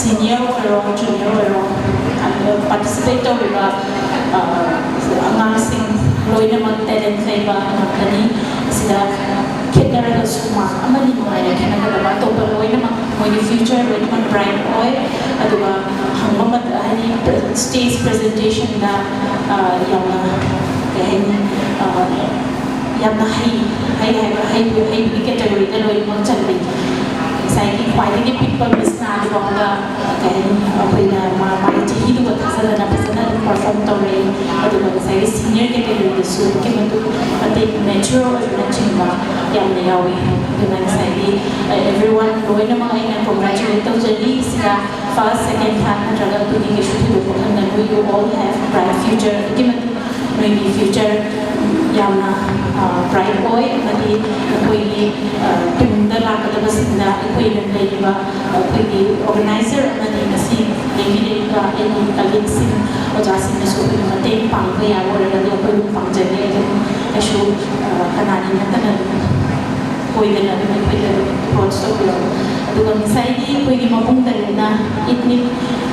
ꯁꯤꯅꯤꯌꯔ ꯑꯣꯏꯔꯣ, ꯖꯨꯅꯤꯌꯔ ꯑꯣꯏꯔꯣ, ꯑꯗꯨꯒ ꯄꯥꯔꯇꯤꯁꯤꯄꯦꯠ ꯇꯧꯔꯤꯕ ꯑꯉꯥꯡꯁꯤꯡ ꯂꯣꯏꯅꯃꯛ ꯇꯦꯂꯦꯟ ꯂꯩꯕ ꯉꯥꯛꯇꯅꯤ꯫ ꯁꯤꯗ ꯈꯦꯠꯅꯔꯒꯁꯨ ꯃꯥꯔꯛ ꯑꯃꯅꯤ ꯃꯉꯥꯏꯔꯦ ꯈꯦꯠꯅꯒꯗꯕ꯫ ꯑꯇꯣꯞꯄ ꯂꯣꯏꯅꯃꯛ ꯃꯣꯏꯒꯤ ꯐ꯭ꯌꯨꯆꯔ ꯂꯣꯏꯅꯃꯛ ꯕ꯭ꯔꯥꯏꯠ ꯑꯣꯏ꯫ ꯑꯗꯨꯒ ꯍꯪꯕ ꯃꯇꯝ, ꯍꯥꯏꯗꯤ ꯁ꯭ꯇꯦꯖ ꯄ꯭ꯔꯖꯦꯟꯇꯦꯁꯟꯗ ꯌꯥꯝꯅ, ꯀꯩ ꯍꯥꯏꯅꯤ, ꯌꯥꯝꯅ ꯍꯩ, ꯍꯩ ꯍꯥꯏꯕ, ꯍꯩꯕ, ꯍꯩꯕꯒꯤ ꯀꯦꯇꯦꯒꯣꯔꯤꯗ ꯂꯣꯏꯅꯃꯛ ꯆꯜꯂꯤ꯫ ꯉꯁꯥꯏꯒꯤ ꯈ꯭ꯋꯥꯏꯗꯒꯤ ꯄꯤꯛꯄ ꯃꯤꯁ ꯅꯥꯗꯨꯐꯥꯎꯗ, ꯀꯩ ꯍꯥꯏꯅꯤ, ꯑꯩꯈꯣꯏꯅ ꯃꯥ-, ꯃꯥꯒꯤ ꯆꯍꯤꯗꯨꯒ ꯊꯥꯖꯗꯅ ꯐꯖꯅ ꯑꯗꯨꯝ ꯄꯔꯐꯣꯔꯝ ꯇꯧꯔꯛꯏ꯫ ꯑꯗꯨꯒ ꯉꯁꯥꯏꯒꯤ ꯁꯤꯅꯤꯌꯔ ꯀꯦꯇꯦꯒꯣꯔꯤꯗꯁꯨ ꯑꯗꯨꯛꯀꯤ ꯃꯇꯤꯛ, ꯃꯇꯤꯛ ꯃꯦꯆꯨꯔ ꯑꯣꯏꯕꯅꯆꯤꯡꯕ ꯌꯥꯝꯅ ꯌꯥꯎꯏ꯫ ꯑꯗꯨꯅ ꯉꯁꯥꯏꯒꯤ, ꯑ, ꯑꯦꯚ꯭ꯔꯤ ꯋꯥꯟ ꯂꯣꯏꯅꯃꯛ ꯑꯩꯅ ꯀꯣꯡꯒ꯭ꯔꯦꯆꯨꯂꯦꯠ ꯇꯧꯖꯔꯤ꯫ ꯁꯤꯗ ꯐꯥꯔꯁ, ꯁꯦꯀꯦꯟ, ꯊꯥꯔꯠ ꯅꯠꯇ꯭ꯔꯒ ꯑꯗꯨꯒꯤ ꯀꯩꯁꯨ ꯊꯣꯏꯗꯣꯛꯄ ꯈꯟꯒꯅꯨ꯫ You all have bright future. ꯑꯗꯨꯛꯀꯤ ꯃꯇꯤꯛ ꯅꯣꯏꯒꯤ ꯐ꯭ꯌꯨꯆꯔ ꯌꯥꯝꯅ, ꯑ, ꯕ꯭ꯔꯥꯏꯠ ꯑꯣꯏ, ꯑꯃꯗꯤ ꯅꯈꯣꯏꯒꯤ, ꯑ, ꯇꯨꯡꯗ ꯂꯥꯛꯀꯗꯕꯁꯤꯡꯗ ꯑꯩꯈꯣꯏꯅ ꯂꯩꯔꯤꯕ, ꯑ, ꯑꯩꯈꯣꯏꯒꯤ ꯑꯣꯔꯒꯅꯥꯏꯖꯔ ꯑꯃꯗꯤ ꯉꯁꯤ ꯂꯦꯡꯕꯤꯔꯛꯏꯕ ꯑꯩꯒꯤ ꯀꯂꯤꯛꯁꯤꯡ, ꯑꯣꯖꯥꯁꯤꯡꯅꯁꯨ ꯑꯩꯈꯣꯏꯅ ꯃꯇꯦꯡ ꯄꯥꯡꯕ ꯌꯥꯕ ꯑꯣꯏꯔꯒꯗꯤ ꯑꯩꯈꯣꯏ ꯑꯗꯨꯝ ꯄꯥꯡꯖꯒꯦ꯫ ꯑꯗꯨꯝ ꯑꯩꯁꯨ, ꯑ, ꯀꯅꯥꯅꯤ ꯅꯠꯇꯅ ꯑꯗꯨꯝ ꯀꯣꯏꯗꯅ ꯑꯗꯨꯝ ꯑꯩꯈꯣꯏꯗ ꯑꯗꯨꯝ ꯑꯦꯄ꯭ꯔꯣꯆ ꯇꯧꯕꯤꯔꯛꯎ꯫ ꯑꯗꯨꯒ ꯉꯁꯥꯏꯒꯤ ꯑꯩꯈꯣꯏꯒꯤ ꯃꯄꯨꯡ ꯇꯔꯦꯠꯅ ꯏꯊꯅꯤꯛ,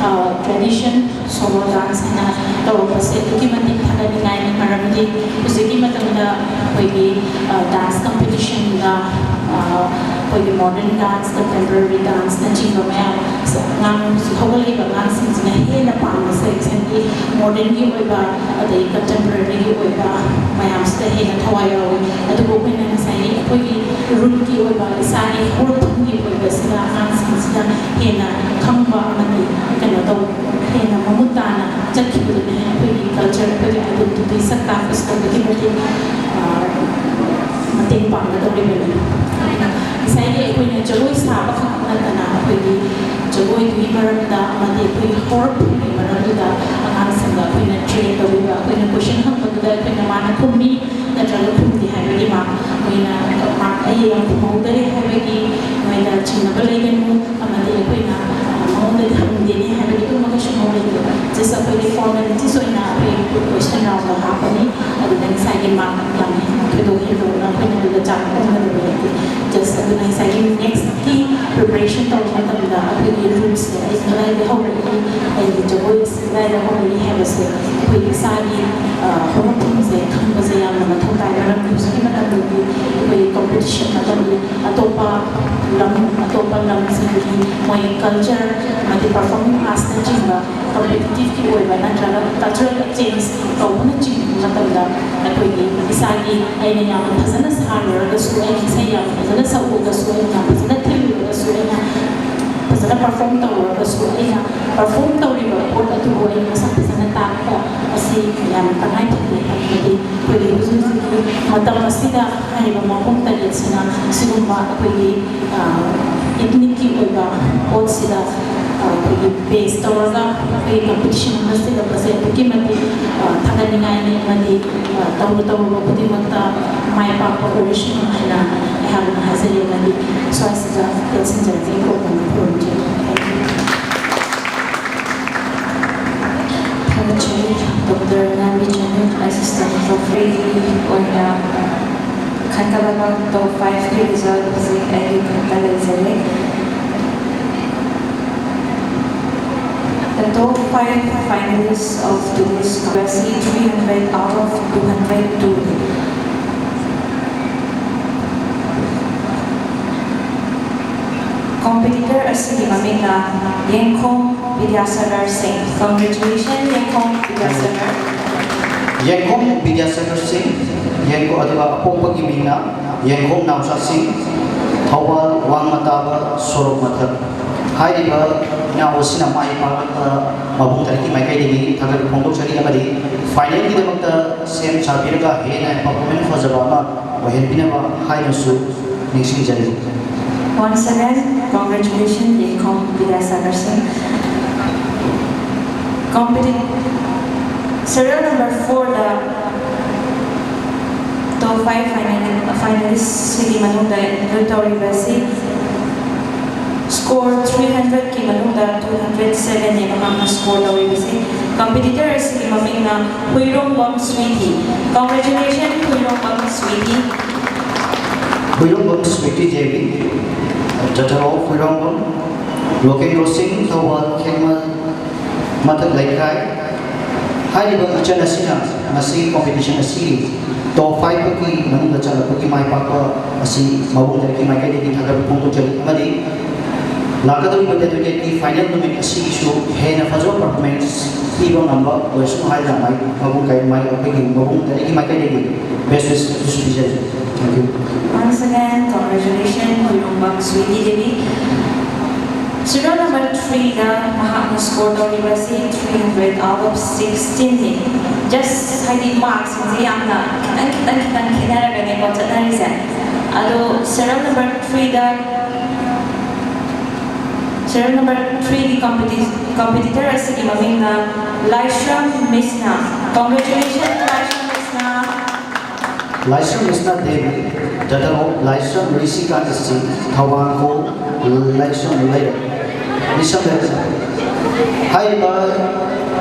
ꯑ, ꯇ꯭ꯔꯦꯗꯤꯁꯟ ꯁꯣꯂꯣ ꯗꯥꯟꯁ ꯍꯥꯏꯅ ꯇꯧꯔꯛꯄꯁꯦ ꯑꯗꯨꯛꯀꯤ ꯃꯇꯤꯛ ꯊꯥꯒꯠꯅꯤꯡꯉꯥꯏꯅꯤ, ꯃꯔꯝꯗꯤ ꯍꯧꯖꯤꯛꯀꯤ ꯃꯇꯝꯗ ꯑꯩꯈꯣꯏꯒꯤ, ꯑ, ꯗꯥꯟꯁ ꯀꯝꯄꯤꯇꯤꯁꯟꯗ, ꯑ, ꯑꯩꯈꯣꯏꯒꯤ ꯃꯣꯗꯔꯟ ꯗꯥꯟꯁ, ꯀꯟꯇꯦꯝꯄꯔꯔꯤ ꯗꯥꯟꯁꯅꯆꯤꯡꯕ ꯃꯌꯥꯝ, ꯑꯉꯥꯡ ꯍꯧꯖꯤꯛ ꯍꯧꯒꯠꯂꯛꯏꯕ ꯑꯉꯥꯡꯁꯤꯡꯁꯤꯅ ꯍꯦꯟꯅ ꯄꯥꯝꯕꯁꯦ ꯉꯁꯥꯏꯒꯤ ꯃꯣꯗꯔꯟꯒꯤ ꯑꯣꯏꯕ ꯑꯗꯩ ꯀꯟꯇꯦꯝꯄꯔꯔꯤꯒꯤ ꯑꯣꯏꯕ ꯃꯌꯥꯝꯁꯤꯗ ꯍꯦꯟꯅ ꯊꯋꯥꯏ ꯌꯥꯎꯏ꯫ ꯑꯗꯨꯕꯨ ꯑꯩꯈꯣꯏꯅ ꯉꯁꯥꯏꯒꯤ ꯑꯩꯈꯣꯏꯒꯤ ꯔꯨꯠꯀꯤ ꯑꯣꯏꯕ, ꯏꯁꯥꯒꯤ ꯍꯧꯔꯛꯐꯝꯒꯤ ꯑꯣꯏꯕꯁꯤꯗ ꯑꯉꯥꯡꯁꯤꯡꯁꯤꯗ ꯍꯦꯟꯅ ꯈꯪꯕ ꯑꯃꯗꯤ ꯀꯩꯅꯣ ꯇꯧ-, ꯍꯦꯟꯅ ꯃꯃꯨꯠ ꯇꯥꯅ ꯆꯠꯈꯤꯕꯗꯨꯅ ꯑꯩꯈꯣꯏꯒꯤ ꯀꯜꯆꯔ, ꯑꯩꯈꯣꯏꯒꯤ ꯑꯥꯏꯗꯦꯟꯇꯤꯇꯤ ꯁꯛ ꯇꯥꯛꯄꯁꯤꯗ ꯑꯗꯨꯛꯀꯤ ꯃꯇꯤꯛ, ꯑ, ꯃꯇꯦꯡ ꯄꯥꯡꯒꯗꯧꯔꯤꯕꯅꯤ꯫ ꯑꯗꯨꯅ ꯉꯁꯥꯏꯒꯤ ꯑꯩꯈꯣꯏꯅ ꯖꯒꯣꯏ ꯁꯥꯕ ꯈꯛ ꯅꯠꯇꯅ ꯑꯩꯈꯣꯏꯒꯤ ꯖꯒꯣꯏꯗꯨꯒꯤ ꯃꯔꯝꯗ ꯑꯃꯗꯤ ꯑꯩꯈꯣꯏꯒꯤ ꯍꯧꯔꯛꯐꯝꯒꯤ ꯃꯔꯝꯗꯨꯗ ꯑꯉꯥꯡꯁꯤꯡꯗ ꯑꯩꯈꯣꯏꯅ ꯇ꯭ꯔꯦꯟ ꯇꯧꯕꯤꯕ, ꯑꯩꯈꯣꯏꯅ ꯀꯣꯏꯁꯟ ꯍꯪꯕꯗꯨꯗ ꯑꯩꯈꯣꯏꯅ ꯃꯥꯅ ꯈꯨꯝꯃꯤ ꯅꯠꯇ꯭ꯔꯒ ꯈꯨꯝꯗꯦ ꯍꯥꯏꯕꯒꯤ ꯃꯥꯔꯛ, ꯃꯣꯏꯅ ꯃꯥꯔꯛ ꯑꯩ ꯌꯥꯝ ꯈꯨꯝꯍꯧꯗꯔꯦ ꯍꯥꯏꯕꯒꯤ ꯃꯣꯏꯗ ꯆꯤꯡꯅꯕ ꯂꯩꯒꯅꯨ, ꯑꯃꯗꯤ ꯑꯩꯈꯣꯏꯅ, ꯑ, ꯃꯉꯣꯟꯗꯗꯤ ꯍꯪꯗꯦꯅꯦ ꯍꯥꯏꯕꯒꯤ ꯑꯗꯨꯝꯕ ꯀꯩꯁꯨ ꯃꯑꯣꯡ ꯂꯩꯇꯦ꯫ ꯖꯁ ꯑꯩꯈꯣꯏꯒꯤ ꯐꯣꯔꯃꯦꯂꯤꯇꯤꯁ ꯑꯣꯏꯅ ꯑꯩꯈꯣꯏ ꯀꯣꯏꯁꯟ ꯔꯥꯎꯟꯗꯣ ꯍꯥꯞꯄꯅꯤ꯫ ꯑꯗꯨꯗ ꯉꯁꯥꯏꯒꯤ ꯃꯥꯔꯛ ꯌꯥꯝ ꯊꯣꯏꯗꯣꯛ ꯍꯦꯟꯗꯣꯛꯅ ꯑꯩꯈꯣꯏꯅ ꯑꯗꯨꯗ ꯆꯥꯡ ꯈꯣꯝꯒꯗꯕ ꯂꯩꯇꯦ꯫ ꯖꯁ ꯑꯗꯨꯅ ꯉꯁꯥꯏꯒꯤ ꯅꯦꯛꯁꯀꯤ Preparation ꯇꯧꯕ ꯃꯇꯝꯗ ꯑꯩꯈꯣꯏꯒꯤ rootsꯁꯦ, ꯑꯩ ꯀꯗꯥꯏꯗ ꯍꯧꯔꯛꯏ, ꯑꯩꯒꯤ ꯖꯒꯣꯏ ꯑꯁꯤ ꯀꯗꯥꯏꯗ ꯍꯧꯔꯛꯏ ꯍꯥꯏꯕꯁꯦ ꯑꯩꯈꯣꯏ ꯏꯁꯥꯒꯤ ꯍꯧꯔꯛꯐꯝꯁꯦ ꯈꯪꯕꯁꯦ ꯌꯥꯝꯅ ꯃꯊꯧ ꯇꯥꯏ꯫ ꯃꯔꯝꯗꯤ ꯍꯧꯖꯤꯛꯀꯤ ꯃꯇꯝꯗꯗꯤ ꯑꯩꯈꯣꯏ competition ꯃꯇꯝꯅꯤ꯫ ꯑꯇꯣꯞꯄ ꯂꯝ, ꯑꯇꯣꯞꯄ ꯂꯝꯁꯤꯡꯒꯤ ꯃꯣꯏ culture ꯑꯃꯗꯤ performing artsꯅꯆꯤꯡꯕ competitiveꯀꯤ ꯑꯣꯏꯕ ꯅꯠꯇ꯭ꯔꯒ cultural exchange ꯇꯧꯕꯅꯆꯤꯡꯕ ꯃꯇꯝꯗ ꯑꯩꯈꯣꯏꯒꯤ ꯏꯁꯥꯒꯤ, ꯑꯩꯅ ꯌꯥꯝꯅ ꯐꯖꯅ ꯁꯥꯔꯨꯔꯒꯁꯨ, ꯑꯩꯅ ꯏꯁꯩ ꯌꯥꯝꯅ ꯐꯖꯅ ꯁꯛꯎꯔꯒꯁꯨ, ꯑꯩꯅ ꯌꯥꯝ ꯐꯖꯅ ꯊꯤꯜꯂꯨꯔꯒꯁꯨ, ꯑꯩꯅ ꯐꯖꯅ perform ꯇꯧꯔꯨꯔꯒꯁꯨ, ꯑꯩꯅ perform ꯇꯧꯔꯤꯕ ꯄꯣꯠ ꯑꯗꯨꯕꯨ ꯑꯩꯅ ꯃꯁꯛ ꯐꯖꯅ ꯇꯥꯛꯄ ꯑꯁꯤ ꯌꯥꯝꯅ ꯇꯉꯥꯏ ꯐꯗꯦ꯫ ꯍꯥꯏꯕꯗꯤ ꯑꯩꯈꯣꯏꯒꯤ ꯍꯧꯖꯤꯛ ꯍꯧꯖꯤꯛꯀꯤ ꯃꯇꯝ ꯑꯁꯤꯗ ꯍꯥꯏꯔꯤꯕ ꯃꯄꯨꯡ ꯇꯔꯦꯠꯁꯤꯅ ꯁꯤꯒꯨꯝꯕ ꯑꯩꯈꯣꯏꯒꯤ ethnicꯀꯤ ꯑꯣꯏꯕ ꯄꯣꯠꯁꯤꯗ ꯑꯩꯈꯣꯏꯒꯤ base ꯇꯧꯔꯒ ꯑꯩꯈꯣꯏꯒꯤ competition ꯑꯃ ꯁꯤꯜꯂꯛꯄꯁꯦ ꯑꯗꯨꯛꯀꯤ ꯃꯇꯤꯛ ꯊꯥꯒꯠꯅꯤꯡꯉꯥꯏꯅꯤ꯫ ꯑꯃꯗꯤ ꯇꯧꯔꯨ ꯇꯧꯔꯨꯕ ꯈꯨꯗꯤꯡꯃꯛꯇ ꯃꯥꯏ ꯄꯥꯛꯄ ꯑꯣꯏꯔꯁꯅꯨ ꯍꯥꯏꯅ ꯑꯩꯍꯥꯛꯅ ꯍꯥꯏꯖꯔꯤ꯫ ꯑꯃꯗꯤ ꯁ꯭ꯋꯥꯏꯁꯤꯗ ꯇꯦꯟꯁꯤꯟꯖꯔꯒꯦ꯫ ꯒꯣꯀꯨꯜꯅ ꯈꯨꯔꯨꯝꯖꯔꯤ꯫ Thank you꯫ ꯊꯥꯒꯠꯆꯔꯤ꯫ Doctor ꯉꯥꯟꯕꯤ ꯆꯅꯨ, Assistant Professor ꯑꯣꯏꯅ ꯈꯟꯒꯠꯂꯕ top fiveꯀꯤ result ꯍꯧꯖꯤꯛ ꯑꯩꯒꯤ ꯈꯨꯠꯇ ꯂꯩꯖꯔꯦ꯫ The top five finalists of today's contest, three hundred out of two hundred two. Competitor ꯑꯁꯤꯒꯤ ꯃꯃꯤꯡꯅ ꯌꯦꯡꯈꯣꯝ ꯕꯤꯗ꯭ꯌꯥꯁꯥꯒꯔ ꯁꯤꯡ꯫ Congratulations, ꯌꯦꯡꯈꯣꯝ ꯕꯤꯗ꯭ꯌꯥꯁꯥꯒꯔ꯫ ꯌꯦꯡꯈꯣꯝ ꯕꯤꯗ꯭ꯌꯥꯁꯥꯒꯔ ꯁꯤꯡ, ꯌꯦꯡꯈꯣ-, ꯑꯗꯨꯒ ꯑꯄꯣꯛꯄꯒꯤ ꯃꯤꯡꯅ ꯌꯦꯡꯈꯣꯝ ꯅꯥꯎꯆꯥ ꯁꯤꯡ, ꯊꯧꯕꯥꯜ ꯋꯥꯡꯃ ꯇꯥꯕ ꯁꯣꯔꯣꯛ ꯃꯊꯛ꯫ ꯍꯥꯏꯔꯤꯕ ꯏꯅꯥꯎ ꯑꯁꯤꯅ ꯃꯥꯏ ꯄꯥꯛꯂꯛꯄ ꯃꯕꯨꯡ ꯇꯔꯦꯠꯀꯤ ꯃꯥꯏꯀꯩꯗꯒꯤ ꯊꯥꯒꯠꯄ ꯐꯣꯡꯗꯣꯛꯆꯔꯤ ꯑꯃꯗꯤ finalꯒꯤꯗꯃꯛꯇ ꯁꯦꯝ ꯁꯥꯕꯤꯔꯒ ꯍꯦꯟꯅ performance ꯐꯖꯕ ꯑꯃ ꯑꯣꯏꯍꯟꯕꯤꯅꯕ ꯍꯥꯏꯅꯁꯨ ꯅꯤꯡꯁꯤꯡꯖꯔꯤ꯫ Once again, congratulations, ꯌꯦꯡꯈꯣꯝ ꯕꯤꯗ꯭ꯌꯥꯁꯥꯒꯔ ꯁꯤꯡ꯫ Competi-, serial number fourꯗ top five final, finalistꯁꯤꯒꯤ ꯃꯅꯨꯡꯗ include ꯇꯧꯔꯤꯕꯁꯤ score three hundredꯀꯤ ꯃꯅꯨꯡꯗ two hundred sevenꯅꯦ ꯃꯍꯥꯛꯅ score ꯇꯧꯔꯤꯕꯁꯤ꯫ Competitor ꯑꯁꯤꯒꯤ ꯃꯃꯤꯡꯅ Huirongbam Sweety. Congratulations, Huirongbam Sweety. Huirongbam Sweety Devi. ꯖꯇꯔꯣ ꯈꯨꯔꯣꯡꯕꯝ, ꯂꯣꯀꯦꯟꯗ꯭ꯔꯣ ꯁꯤꯡ, ꯊꯧꯕꯥꯜ ꯈꯦꯡꯃ ꯃꯊꯛ ꯂꯩꯀꯥꯏ꯫ ꯍꯥꯏꯔꯤꯕ ꯏꯆꯟ ꯑꯁꯤꯅ ꯉꯁꯤ ꯀꯣꯝꯄꯤꯇꯤꯁꯟ ꯑꯁꯤꯒꯤ ꯇꯣꯞ ꯐꯥꯏꯚꯀꯤ ꯃꯅꯨꯡꯗ ꯆꯜꯂꯛꯄꯒꯤ ꯃꯥꯏ ꯄꯥꯛꯄ ꯑꯁꯤ ꯃꯕꯨꯡ ꯇꯔꯦꯠꯀꯤ ꯃꯥꯏꯀꯩꯗꯒꯤ ꯊꯥꯒꯠꯄ ꯐꯣꯡꯗꯣꯛꯆꯔꯤ ꯑꯃꯗꯤ ꯂꯥꯛꯀꯗꯧꯔꯤꯕ ꯗꯦꯠ ꯇ꯭ꯋꯦꯟꯇꯤ ꯑꯩꯠꯀꯤ ꯐꯥꯏꯅꯦꯜ ꯅꯨꯃꯤꯠ ꯑꯁꯤꯒꯤꯁꯨ ꯍꯦꯟꯅ ꯐꯖꯕ ꯄꯔꯐꯣꯔꯃꯦꯟꯁ ꯄꯤꯕ ꯉꯝꯕ ꯑꯣꯏꯔꯁꯅꯨ ꯍꯥꯏꯗꯅ ꯃꯥꯏ ꯃꯕꯨꯡ ꯀꯥꯏ ꯃꯥꯏ ꯑꯩꯈꯣꯏꯒꯤ ꯃꯕꯨꯡ ꯇꯔꯦꯠꯀꯤ ꯃꯥꯏꯀꯩꯗꯒꯤ ꯕꯦꯁ ꯋꯤꯁ ꯄꯤꯖꯔꯤ꯫ Thank you. Once again, congratulations, Khoirongbam Sweety Devi. Serial number three ꯗ ꯃꯍꯥꯛꯅ score ꯇꯧꯔꯤꯕꯁꯤ three hundred out of sixteen ꯅꯤ꯫ Just ꯍꯥꯏꯗꯤ marks ꯁꯤꯡꯁꯦ ꯌꯥꯝꯅ ꯈꯤꯇꯪ ꯈꯤꯇꯪ ꯈꯤꯇꯪ ꯈꯦꯠꯅꯔꯒꯅꯦꯀꯣ ꯆꯠꯅꯔꯤꯁꯦ꯫ ꯑꯗꯣ serial number three ꯗ serial number three ꯒꯤ competi- competitor ꯑꯁꯤꯒꯤ ꯃꯃꯤꯡꯅ ꯂꯥꯏꯁ꯭ꯔꯝ ꯃꯤꯁꯅꯥ꯫ Congratulations, Laishram ꯃꯤꯁꯅꯥ꯫ Laishram ꯃꯤꯁꯅꯥ Devi, daughter of ꯂꯥꯏꯁ꯭ꯔꯝ ꯔꯤꯁꯤꯀꯥꯟꯇ ꯁꯤꯡ, ꯊꯧꯕꯥꯜ ꯈꯣꯡ, ꯂꯥꯏꯁ꯭ꯔꯝ ꯂꯩꯔꯛ꯫ ꯂꯥꯏꯁ꯭ꯔꯝ ꯂꯩꯔꯛ꯫ ꯍꯥꯏꯔꯤꯕ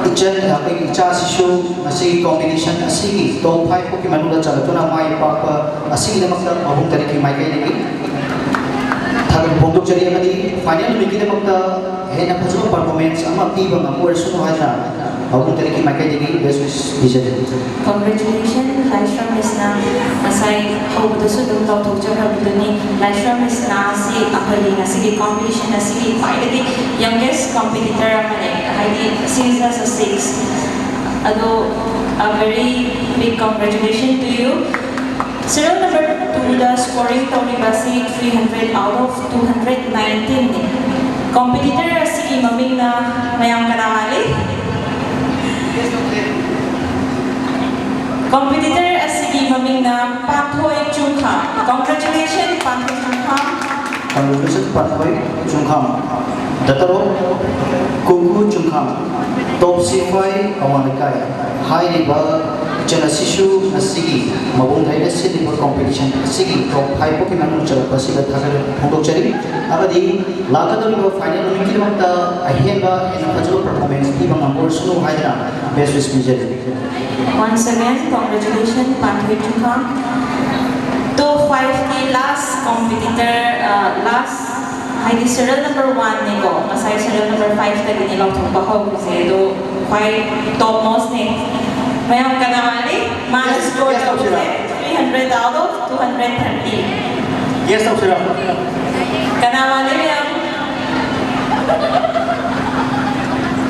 ꯏꯆꯟ, ꯑꯩꯈꯣꯏꯒꯤ ꯏꯆꯥꯁꯤꯁꯨ ꯉꯁꯤꯒꯤ ꯀꯣꯝꯄꯤꯇꯤꯁꯟ ꯑꯁꯤꯒꯤ ꯇꯣꯞ ꯐꯥꯏꯚ ꯐꯥꯎꯒꯤ ꯃꯅꯨꯡꯗ ꯆꯜꯂꯛꯇꯨꯅ ꯃꯥꯏ ꯄꯥꯛꯄ ꯑꯁꯤꯒꯤꯗꯃꯛꯇ ꯃꯕꯨꯡ ꯇꯔꯦꯠꯀꯤ ꯃꯥꯏꯀꯩꯗꯒꯤ ꯊꯥꯒꯠꯄ ꯐꯣꯡꯗꯣꯛꯆꯔꯤ ꯑꯃꯗꯤ ꯐꯥꯏꯅꯦꯜ ꯅꯨꯃꯤꯠꯀꯤꯗꯃꯛꯇ ꯍꯦꯟꯅ ꯐꯖꯕ ꯄꯔꯐꯣꯔꯃꯦꯟꯁ ꯑꯃ ꯄꯤꯕ ꯉꯝꯕ ꯑꯣꯏꯔꯁꯅꯨ ꯍꯥꯏꯗꯨꯅ ꯃꯕꯨꯡ ꯇꯔꯦꯠꯀꯤ ꯃꯥꯏꯀꯩꯗꯒꯤ ꯕꯦꯁ ꯋꯤꯁ ꯄꯤꯖꯔꯤ꯫ Congratulations, ꯂꯥꯏꯁ꯭ꯔꯝ ꯃꯤꯁꯅꯥ꯫ ꯉꯁꯥꯏ ꯍꯧꯕꯗꯁꯨ ꯑꯗꯨꯝ ꯂꯥꯎꯊꯣꯛꯆꯈ꯭ꯔꯕꯗꯨꯅꯤ, ꯂꯥꯏꯁ꯭ꯔꯝ ꯃꯤꯁꯅꯥ ꯑꯁꯤ ꯑꯩꯈꯣꯏꯒꯤ ꯉꯁꯤꯒꯤ ꯀꯣꯝꯄꯤꯇꯤꯁꯟ ꯑꯁꯤꯒꯤ ꯈ꯭ꯋꯥꯏꯗꯒꯤ youngest competitor ꯑꯃꯅꯦ, ꯍꯥꯏꯗꯤ she is just a six꯫ ꯑꯗꯣ, a very big congratulations to you꯫ Serial number two the scoring ꯇꯧꯔꯤꯕ ꯑꯁꯤ three hundred out of two hundred nineteen ꯅꯤ꯫ Competitor ꯑꯁꯤꯒꯤ ꯃꯃꯤꯡꯅ, ꯃꯌꯥꯝ ꯀꯅꯥ ꯃꯥꯜꯂꯤ? Competitor ꯑꯁꯤꯒꯤ ꯃꯃꯤꯡꯅ ꯄꯥꯟꯊꯣꯏ ꯆꯨꯡꯈꯥꯝ꯫ Congratulations, ꯄꯥꯟꯊꯣꯏ ꯆꯨꯡꯈꯥꯝ꯫ Congratulations, ꯄꯥꯟꯊꯣꯏ ꯆꯨꯡꯈꯥꯝ꯫ Daughter of ꯀꯨꯀꯨ ꯆꯨꯡꯈꯥꯝ, ꯇꯣꯞ ꯁꯤꯐꯥꯏ ꯑꯋꯥꯡ ꯂꯩꯀꯥꯏ꯫ ꯍꯥꯏꯔꯤꯕ ꯏꯆꯟ ꯑꯁꯤꯁꯨ ꯉꯁꯤꯒꯤ ꯃꯕꯨꯡ ꯇꯔꯦꯠꯅ ꯁꯤꯜꯂꯤꯕ ꯀꯣꯝꯄꯤꯇꯤꯁꯟ ꯑꯁꯤꯒꯤ ꯇꯣꯞ ꯐꯥꯏꯚ ꯐꯥꯎꯒꯤ ꯃꯅꯨꯡ ꯆꯜꯂꯛꯄ ꯑꯁꯤꯗ ꯊꯥꯒꯠ ꯐꯣꯡꯗꯣꯛꯆꯔꯤ ꯑꯃꯗꯤ ꯂꯥꯛꯀꯗꯧꯔꯤꯕ ꯐꯥꯏꯅꯦꯜ ꯅꯨꯃꯤꯠꯀꯤꯗꯃꯛꯇ ꯑꯍꯦꯟꯕ ꯍꯦꯟꯅ ꯐꯖꯕ ꯄꯔꯐꯣꯔꯃꯦꯟꯁ ꯄꯤꯕ ꯉꯝꯕ ꯑꯣꯏꯔꯁꯅꯨ ꯍꯥꯏꯗꯅ ꯕꯦꯁ wish ꯄꯤꯖꯔꯤ꯫ Once again, congratulations, ꯄꯥꯟꯊꯣꯏ ꯆꯨꯡꯈꯥꯝ꯫ Top five ꯀꯤ last competitor, uh, last ꯍꯥꯏꯗꯤ serial number one ꯅꯦꯀꯣ, ꯉꯁꯥꯏ serial number five ꯇꯒꯤꯅꯦ ꯂꯥꯎꯊꯣꯛꯄ ꯍꯧꯈ꯭ꯔꯤꯁꯦ, ꯑꯗꯣ ꯈ꯭ꯋꯥꯏ top most ꯅꯦ꯫ ꯃꯌꯥꯝ ꯀꯅꯥ ꯃꯥꯜꯂꯤ? ꯃꯥꯅ score ꯇꯧꯕꯁꯦ three hundred out of two hundred thirty꯫ Guess ꯇꯧꯁꯤꯔꯣ? ꯀꯅꯥ ꯃꯥꯜꯂꯤ ꯃꯌꯥꯝ?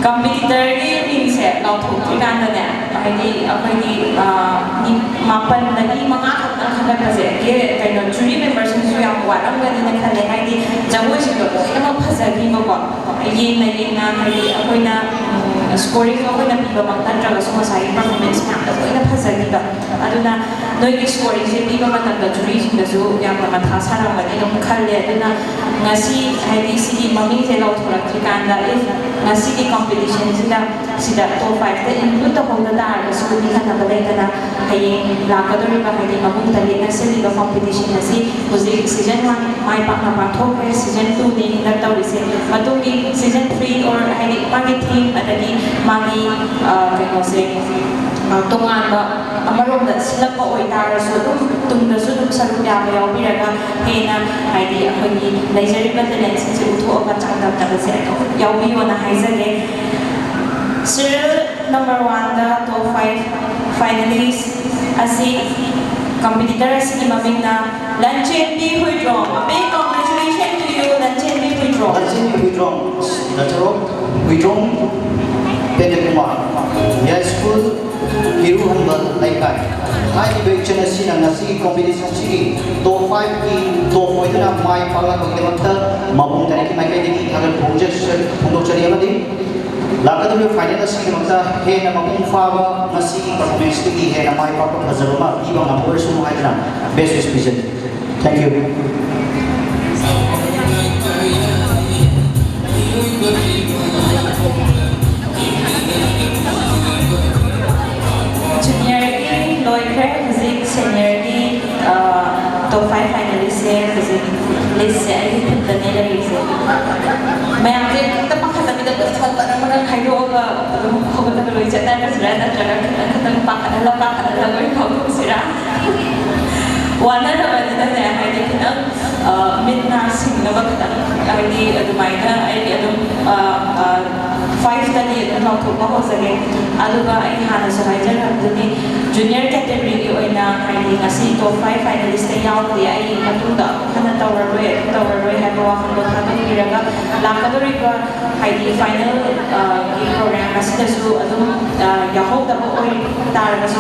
Competitor ꯒꯤ ꯃꯤꯡꯁꯦ ꯂꯥꯎꯊꯣꯛꯇ꯭ꯔꯤꯀꯥꯟꯗꯅꯦ, ꯍꯥꯏꯗꯤ ꯑꯩꯈꯣꯏꯒꯤ, ꯑ, ꯃꯤ ꯃꯥꯄꯟꯗꯒꯤ ꯃꯉꯥ ꯈꯛꯇꯪ ꯈꯟꯒꯠꯄꯁꯦ, ꯀꯦ-, ꯀꯩꯅꯣ, jury member ꯁꯤꯡꯁꯨ ꯌꯥꯝ ꯋꯥꯔꯝꯒꯅꯤꯅ ꯈꯜꯂꯦ꯫ ꯍꯥꯏꯗꯤ ꯖꯒꯣꯏꯁꯤꯡꯗꯣ ꯂꯣꯏꯅꯃꯛ ꯐꯖꯈꯤꯕꯀꯣ, ꯌꯦꯡꯅ ꯌꯦꯡꯅ, ꯍꯥꯏꯗꯤ ꯑꯩꯈꯣꯏꯅ, ꯎꯝ, scoring ꯑꯩꯈꯣꯏꯅ ꯄꯤꯕꯃꯛ ꯅꯠꯇ꯭ꯔꯒꯁꯨ ꯉꯁꯥꯏꯒꯤ performance ꯃꯌꯥꯝꯗꯣ ꯂꯣꯏꯅ ꯐꯖꯈꯤꯕ꯫ ꯑꯗꯨꯅ ꯅꯣꯏꯒꯤ scoring ꯁꯦ ꯄꯤꯕ ꯃꯇꯝꯗ jury ꯁꯤꯡꯗꯁꯨ ꯌꯥꯝꯅ ꯃꯊꯥ ꯁꯥꯔꯝꯒꯅꯤ ꯑꯗꯨꯝ ꯈꯜꯂꯦ꯫ ꯑꯗꯨꯅ ꯉꯁꯤ, ꯍꯥꯏꯗꯤ ꯁꯤꯒꯤ ꯃꯃꯤꯡꯁꯦ ꯂꯥꯎꯊꯣꯔꯛꯇ꯭ꯔꯤꯀꯥꯟꯗ, if ꯉꯁꯤꯒꯤ competition ꯁꯤꯗ ꯁꯤꯗ top five ꯇ include ꯇꯧꯍꯧꯗ ꯇꯥꯔꯒꯁꯨ, ꯅꯤꯡꯍꯟꯅꯕ ꯂꯩꯇꯅ ꯍꯌꯦꯡ ꯂꯥꯛꯀꯗꯧꯔꯤꯕ, ꯍꯥꯏꯗꯤ ꯃꯄꯨꯡ ꯇꯔꯦꯠꯅ ꯁꯤꯜꯂꯤꯕ competition ꯑꯁꯤ ꯍꯧꯖꯤꯛ season one ꯃꯥꯏ ꯄꯥꯛꯅ ꯄꯥꯡꯊꯣꯛꯈ꯭ꯔꯦ, season two ꯅꯤ ꯍꯟꯗꯛ ꯇꯧꯔꯤꯁꯦ꯫ ꯃꯇꯨꯡꯒꯤ season three or ꯍꯥꯏꯗꯤ ꯃꯥꯒꯤ theme ꯑꯗꯒꯤ ꯃꯥꯒꯤ, ꯑ, ꯀꯩꯅꯣꯁꯦ, ꯑ, ꯇꯣꯉꯥꯟꯕ ꯑꯃꯔꯣꯝꯗ ꯁꯤꯜꯂꯛꯄ ꯑꯣꯏꯇꯥꯔꯁꯨ, ꯑꯗꯨꯝ ꯇꯨꯡꯗꯁꯨ ꯑꯗꯨꯝ ꯁꯔꯨꯛ ꯌꯥꯕ ꯌꯥꯎꯕꯤꯔꯒ ꯍꯦꯟꯅ, ꯍꯥꯏꯗꯤ ꯑꯩꯈꯣꯏꯒꯤ ꯂꯩꯖꯔꯤꯕ talent ꯁꯤꯡꯁꯦ ꯎꯠꯊꯣꯛꯑꯒ ꯆꯥꯡꯗꯝꯅꯕꯁꯦ ꯑꯗꯨꯝ ꯌꯥꯎꯕꯤꯌꯣꯅ ꯍꯥꯏꯖꯒꯦ꯫ Serial number one ꯗ top five finalist ꯑꯁꯤ, competitor ꯑꯁꯤꯒꯤ ꯃꯃꯤꯡꯅ ꯂꯟꯆꯦꯟꯕꯤ Huidrom. A big congratulations to you, ꯂꯟꯆꯦꯟꯕꯤ ꯍꯨꯏꯗ꯭ꯔꯣꯝ꯫ ꯂꯟꯆꯦꯟꯕꯤ ꯍꯨꯏꯗ꯭ꯔꯣꯝ, ꯅꯠꯇ꯭ꯔꯣ? ꯍꯨꯏꯗ꯭ꯔꯣꯝ ꯄꯦꯟꯗ꯭ꯔꯀꯨꯃꯥꯔ, ꯌꯥꯏꯁ꯭ꯀꯨꯜ ꯀꯤꯔꯨꯍꯟꯕ ꯂꯩꯀꯥꯏ꯫ ꯍꯥꯏꯔꯤꯕ ꯏꯆꯟ ꯑꯁꯤꯅ ꯉꯁꯤꯒꯤ competition ꯑꯁꯤꯒꯤ top five ꯀꯤ top ꯑꯣꯏꯗꯨꯅ ꯃꯥꯏ ꯄꯥꯛꯂꯛꯄꯒꯤꯗꯃꯛꯇ ꯃꯄꯨꯡ ꯇꯔꯦꯠꯀꯤ ꯃꯥꯏꯀꯩꯗꯒꯤ ꯊꯥꯒꯠꯄ ꯐꯣꯡꯖ-, ꯐꯣꯡꯗꯣꯛꯆꯔꯤ ꯑꯃꯗꯤ ꯂꯥꯛꯀꯗꯧꯔꯤꯕ final ꯑꯁꯤꯒꯤꯗꯃꯛꯇ ꯍꯦꯟꯅ ꯃꯄꯨꯡ ꯐꯥꯕ, ꯉꯁꯤꯒꯤ performance ꯇꯒꯤ ꯍꯦꯟꯅ ꯃꯥꯏ ꯄꯥꯛꯄ ꯐꯖꯕ ꯑꯃ ꯄꯤꯕ ꯉꯝꯍꯧꯔꯁꯅꯨ ꯍꯥꯏꯗꯨꯅ best wish ꯄꯤꯖꯔꯤ꯫ Thank you. Junior ꯒꯤ ꯂꯣꯏꯈ꯭ꯔꯦ, ꯍꯧꯖꯤꯛ senior ꯒꯤ, ꯑ, top five finalist ꯁꯦ ꯍꯧꯖꯤꯛ list ꯁꯦ ꯑꯩꯒꯤ ꯈꯨꯠꯇꯅꯦ ꯂꯩꯔꯤꯁꯦ꯫ ꯃꯌꯥꯝꯁꯦ ꯈꯤꯇꯪ ꯄꯥꯈꯠꯇꯕꯤꯗ ꯂꯣꯏꯅꯃꯛ ꯃꯔꯛ ꯃꯔꯛ ꯍꯥꯏꯗꯣꯛꯑꯒ ꯑꯗꯨꯝ ꯍꯧꯒꯠꯂꯒ ꯂꯣꯏ ꯆꯠꯅꯈ꯭ꯔꯁꯤꯔꯥ, ꯅꯠꯇ꯭ꯔꯒ ꯈꯤꯇꯪ ꯈꯤꯇꯪ ꯄꯥꯈꯠꯍꯜꯂ ꯄꯥꯈꯠꯍꯜꯂ ꯂꯣꯏ ꯐꯥꯎꯗꯣꯛꯁꯤꯔꯥ? ꯋꯥꯅꯔꯕꯅꯤꯅꯅꯦ, ꯍꯥꯏꯗꯤ ꯈꯤꯇꯪ, ꯑ, ꯃꯤꯠ ꯅꯥ ꯁꯤꯡꯅꯕ ꯈꯤꯇꯪ, ꯑꯗꯨꯃꯥꯏꯅ ꯑꯩ ꯑꯗꯨꯝ ꯐꯥꯏꯚꯇꯗꯤ ꯑꯗꯨꯝ ꯂꯥꯎꯊꯣꯛꯄ ꯍꯧꯖꯒꯦ꯫ ꯑꯗꯨꯒ ꯑꯩ ꯍꯥꯟꯅꯁꯨ ꯍꯥꯏꯖꯈ꯭ꯔꯕꯗꯨꯅꯤ, ꯖꯨꯅꯤꯌꯔ ꯀꯦꯇꯦꯒꯣꯔꯤꯒꯤ ꯑꯣꯏꯅ ꯍꯥꯏꯗꯤ ꯉꯁꯤ ꯇꯣꯞ ꯐꯥꯏꯚ ꯐꯥꯏꯅꯦꯂꯤꯁꯇ ꯌꯥꯎꯗꯦ, ꯑꯩ ꯃꯇꯨꯡꯗ ꯑꯃꯨꯛ ꯍꯟꯅ ꯇꯧꯔꯔꯣꯏ, ꯑꯗꯨꯝ ꯇꯧꯔꯔꯣꯏ ꯍꯥꯏꯕ ꯋꯥꯈꯜꯗꯣ ꯊꯥꯗꯣꯛꯄꯤꯔꯒ ꯂꯥꯛꯀꯗꯧꯔꯤꯕ ꯍꯥꯏꯗꯤ ꯐꯥꯏꯅꯦꯜ ꯒꯤ ꯄ꯭ꯔꯣꯒ꯭ꯔꯥꯝ ꯑꯁꯤꯗꯁꯨ ꯑꯗꯨꯝ ꯌꯥꯎꯍꯧꯗꯕ ꯑꯣꯏ ꯇꯥꯔꯒꯁꯨ,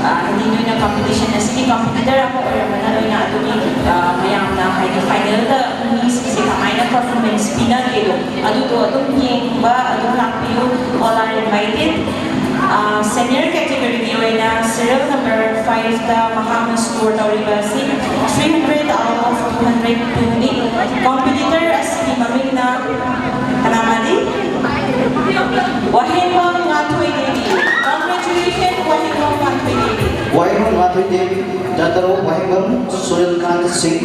ꯍꯥꯏꯗꯤ ꯅꯣꯏꯅ ꯀꯝꯄꯤꯇꯤꯁꯟ ꯑꯁꯤꯒꯤ ꯀꯝꯄꯤꯇꯤꯇꯔ ꯑꯃ ꯑꯣꯏꯔꯝꯕꯅ ꯅꯣꯏꯅ ꯑꯗꯨꯒꯤ ꯃꯌꯥꯝꯅ ꯍꯥꯏꯗꯤ ꯐꯥꯏꯅꯦꯜꯗ ꯃꯤꯁꯤꯡꯁꯦ ꯀꯃꯥꯏꯅ ꯄꯔꯐꯣꯔꯃꯦꯟꯁ ꯄꯤꯅꯒꯦꯗꯣ ꯑꯗꯨꯗꯣ ꯑꯗꯨꯝ ꯌꯦꯡꯕ ꯑꯗꯨꯝ ꯂꯥꯛꯄꯤꯌꯨ꯫ All are invited. ꯁꯦꯅꯤꯌꯔ ꯀꯦꯇꯦꯒꯣꯔꯤꯒꯤ ꯑꯣꯏꯅ ꯁꯤꯔꯤꯌꯦꯜ ꯅꯝꯕꯔ ꯐꯥꯏꯚꯇ ꯃꯍꯥꯛꯅ ꯁ꯭ꯀꯣꯔ ꯇꯧꯔꯤꯕ ꯑꯁꯤ three hundred out of two hundred two ꯅꯤ꯫ ꯀꯝꯄꯤꯇꯤꯇꯔ ꯑꯁꯤꯒꯤ ꯃꯃꯤꯡꯅ ꯀꯅꯥ ꯃꯥꯜꯂꯤ? ꯋꯥꯍꯦꯡꯕꯝ ꯉꯥꯟꯊꯣꯏ Devi. Congratulations, Wahengbam Nganthoi Devi. Wahengbam Nganthoi Devi, daughter of ꯋꯥꯍꯦꯡꯕꯝ ꯁꯨꯔꯤꯜꯀꯥꯟꯇ ꯁꯤꯡ,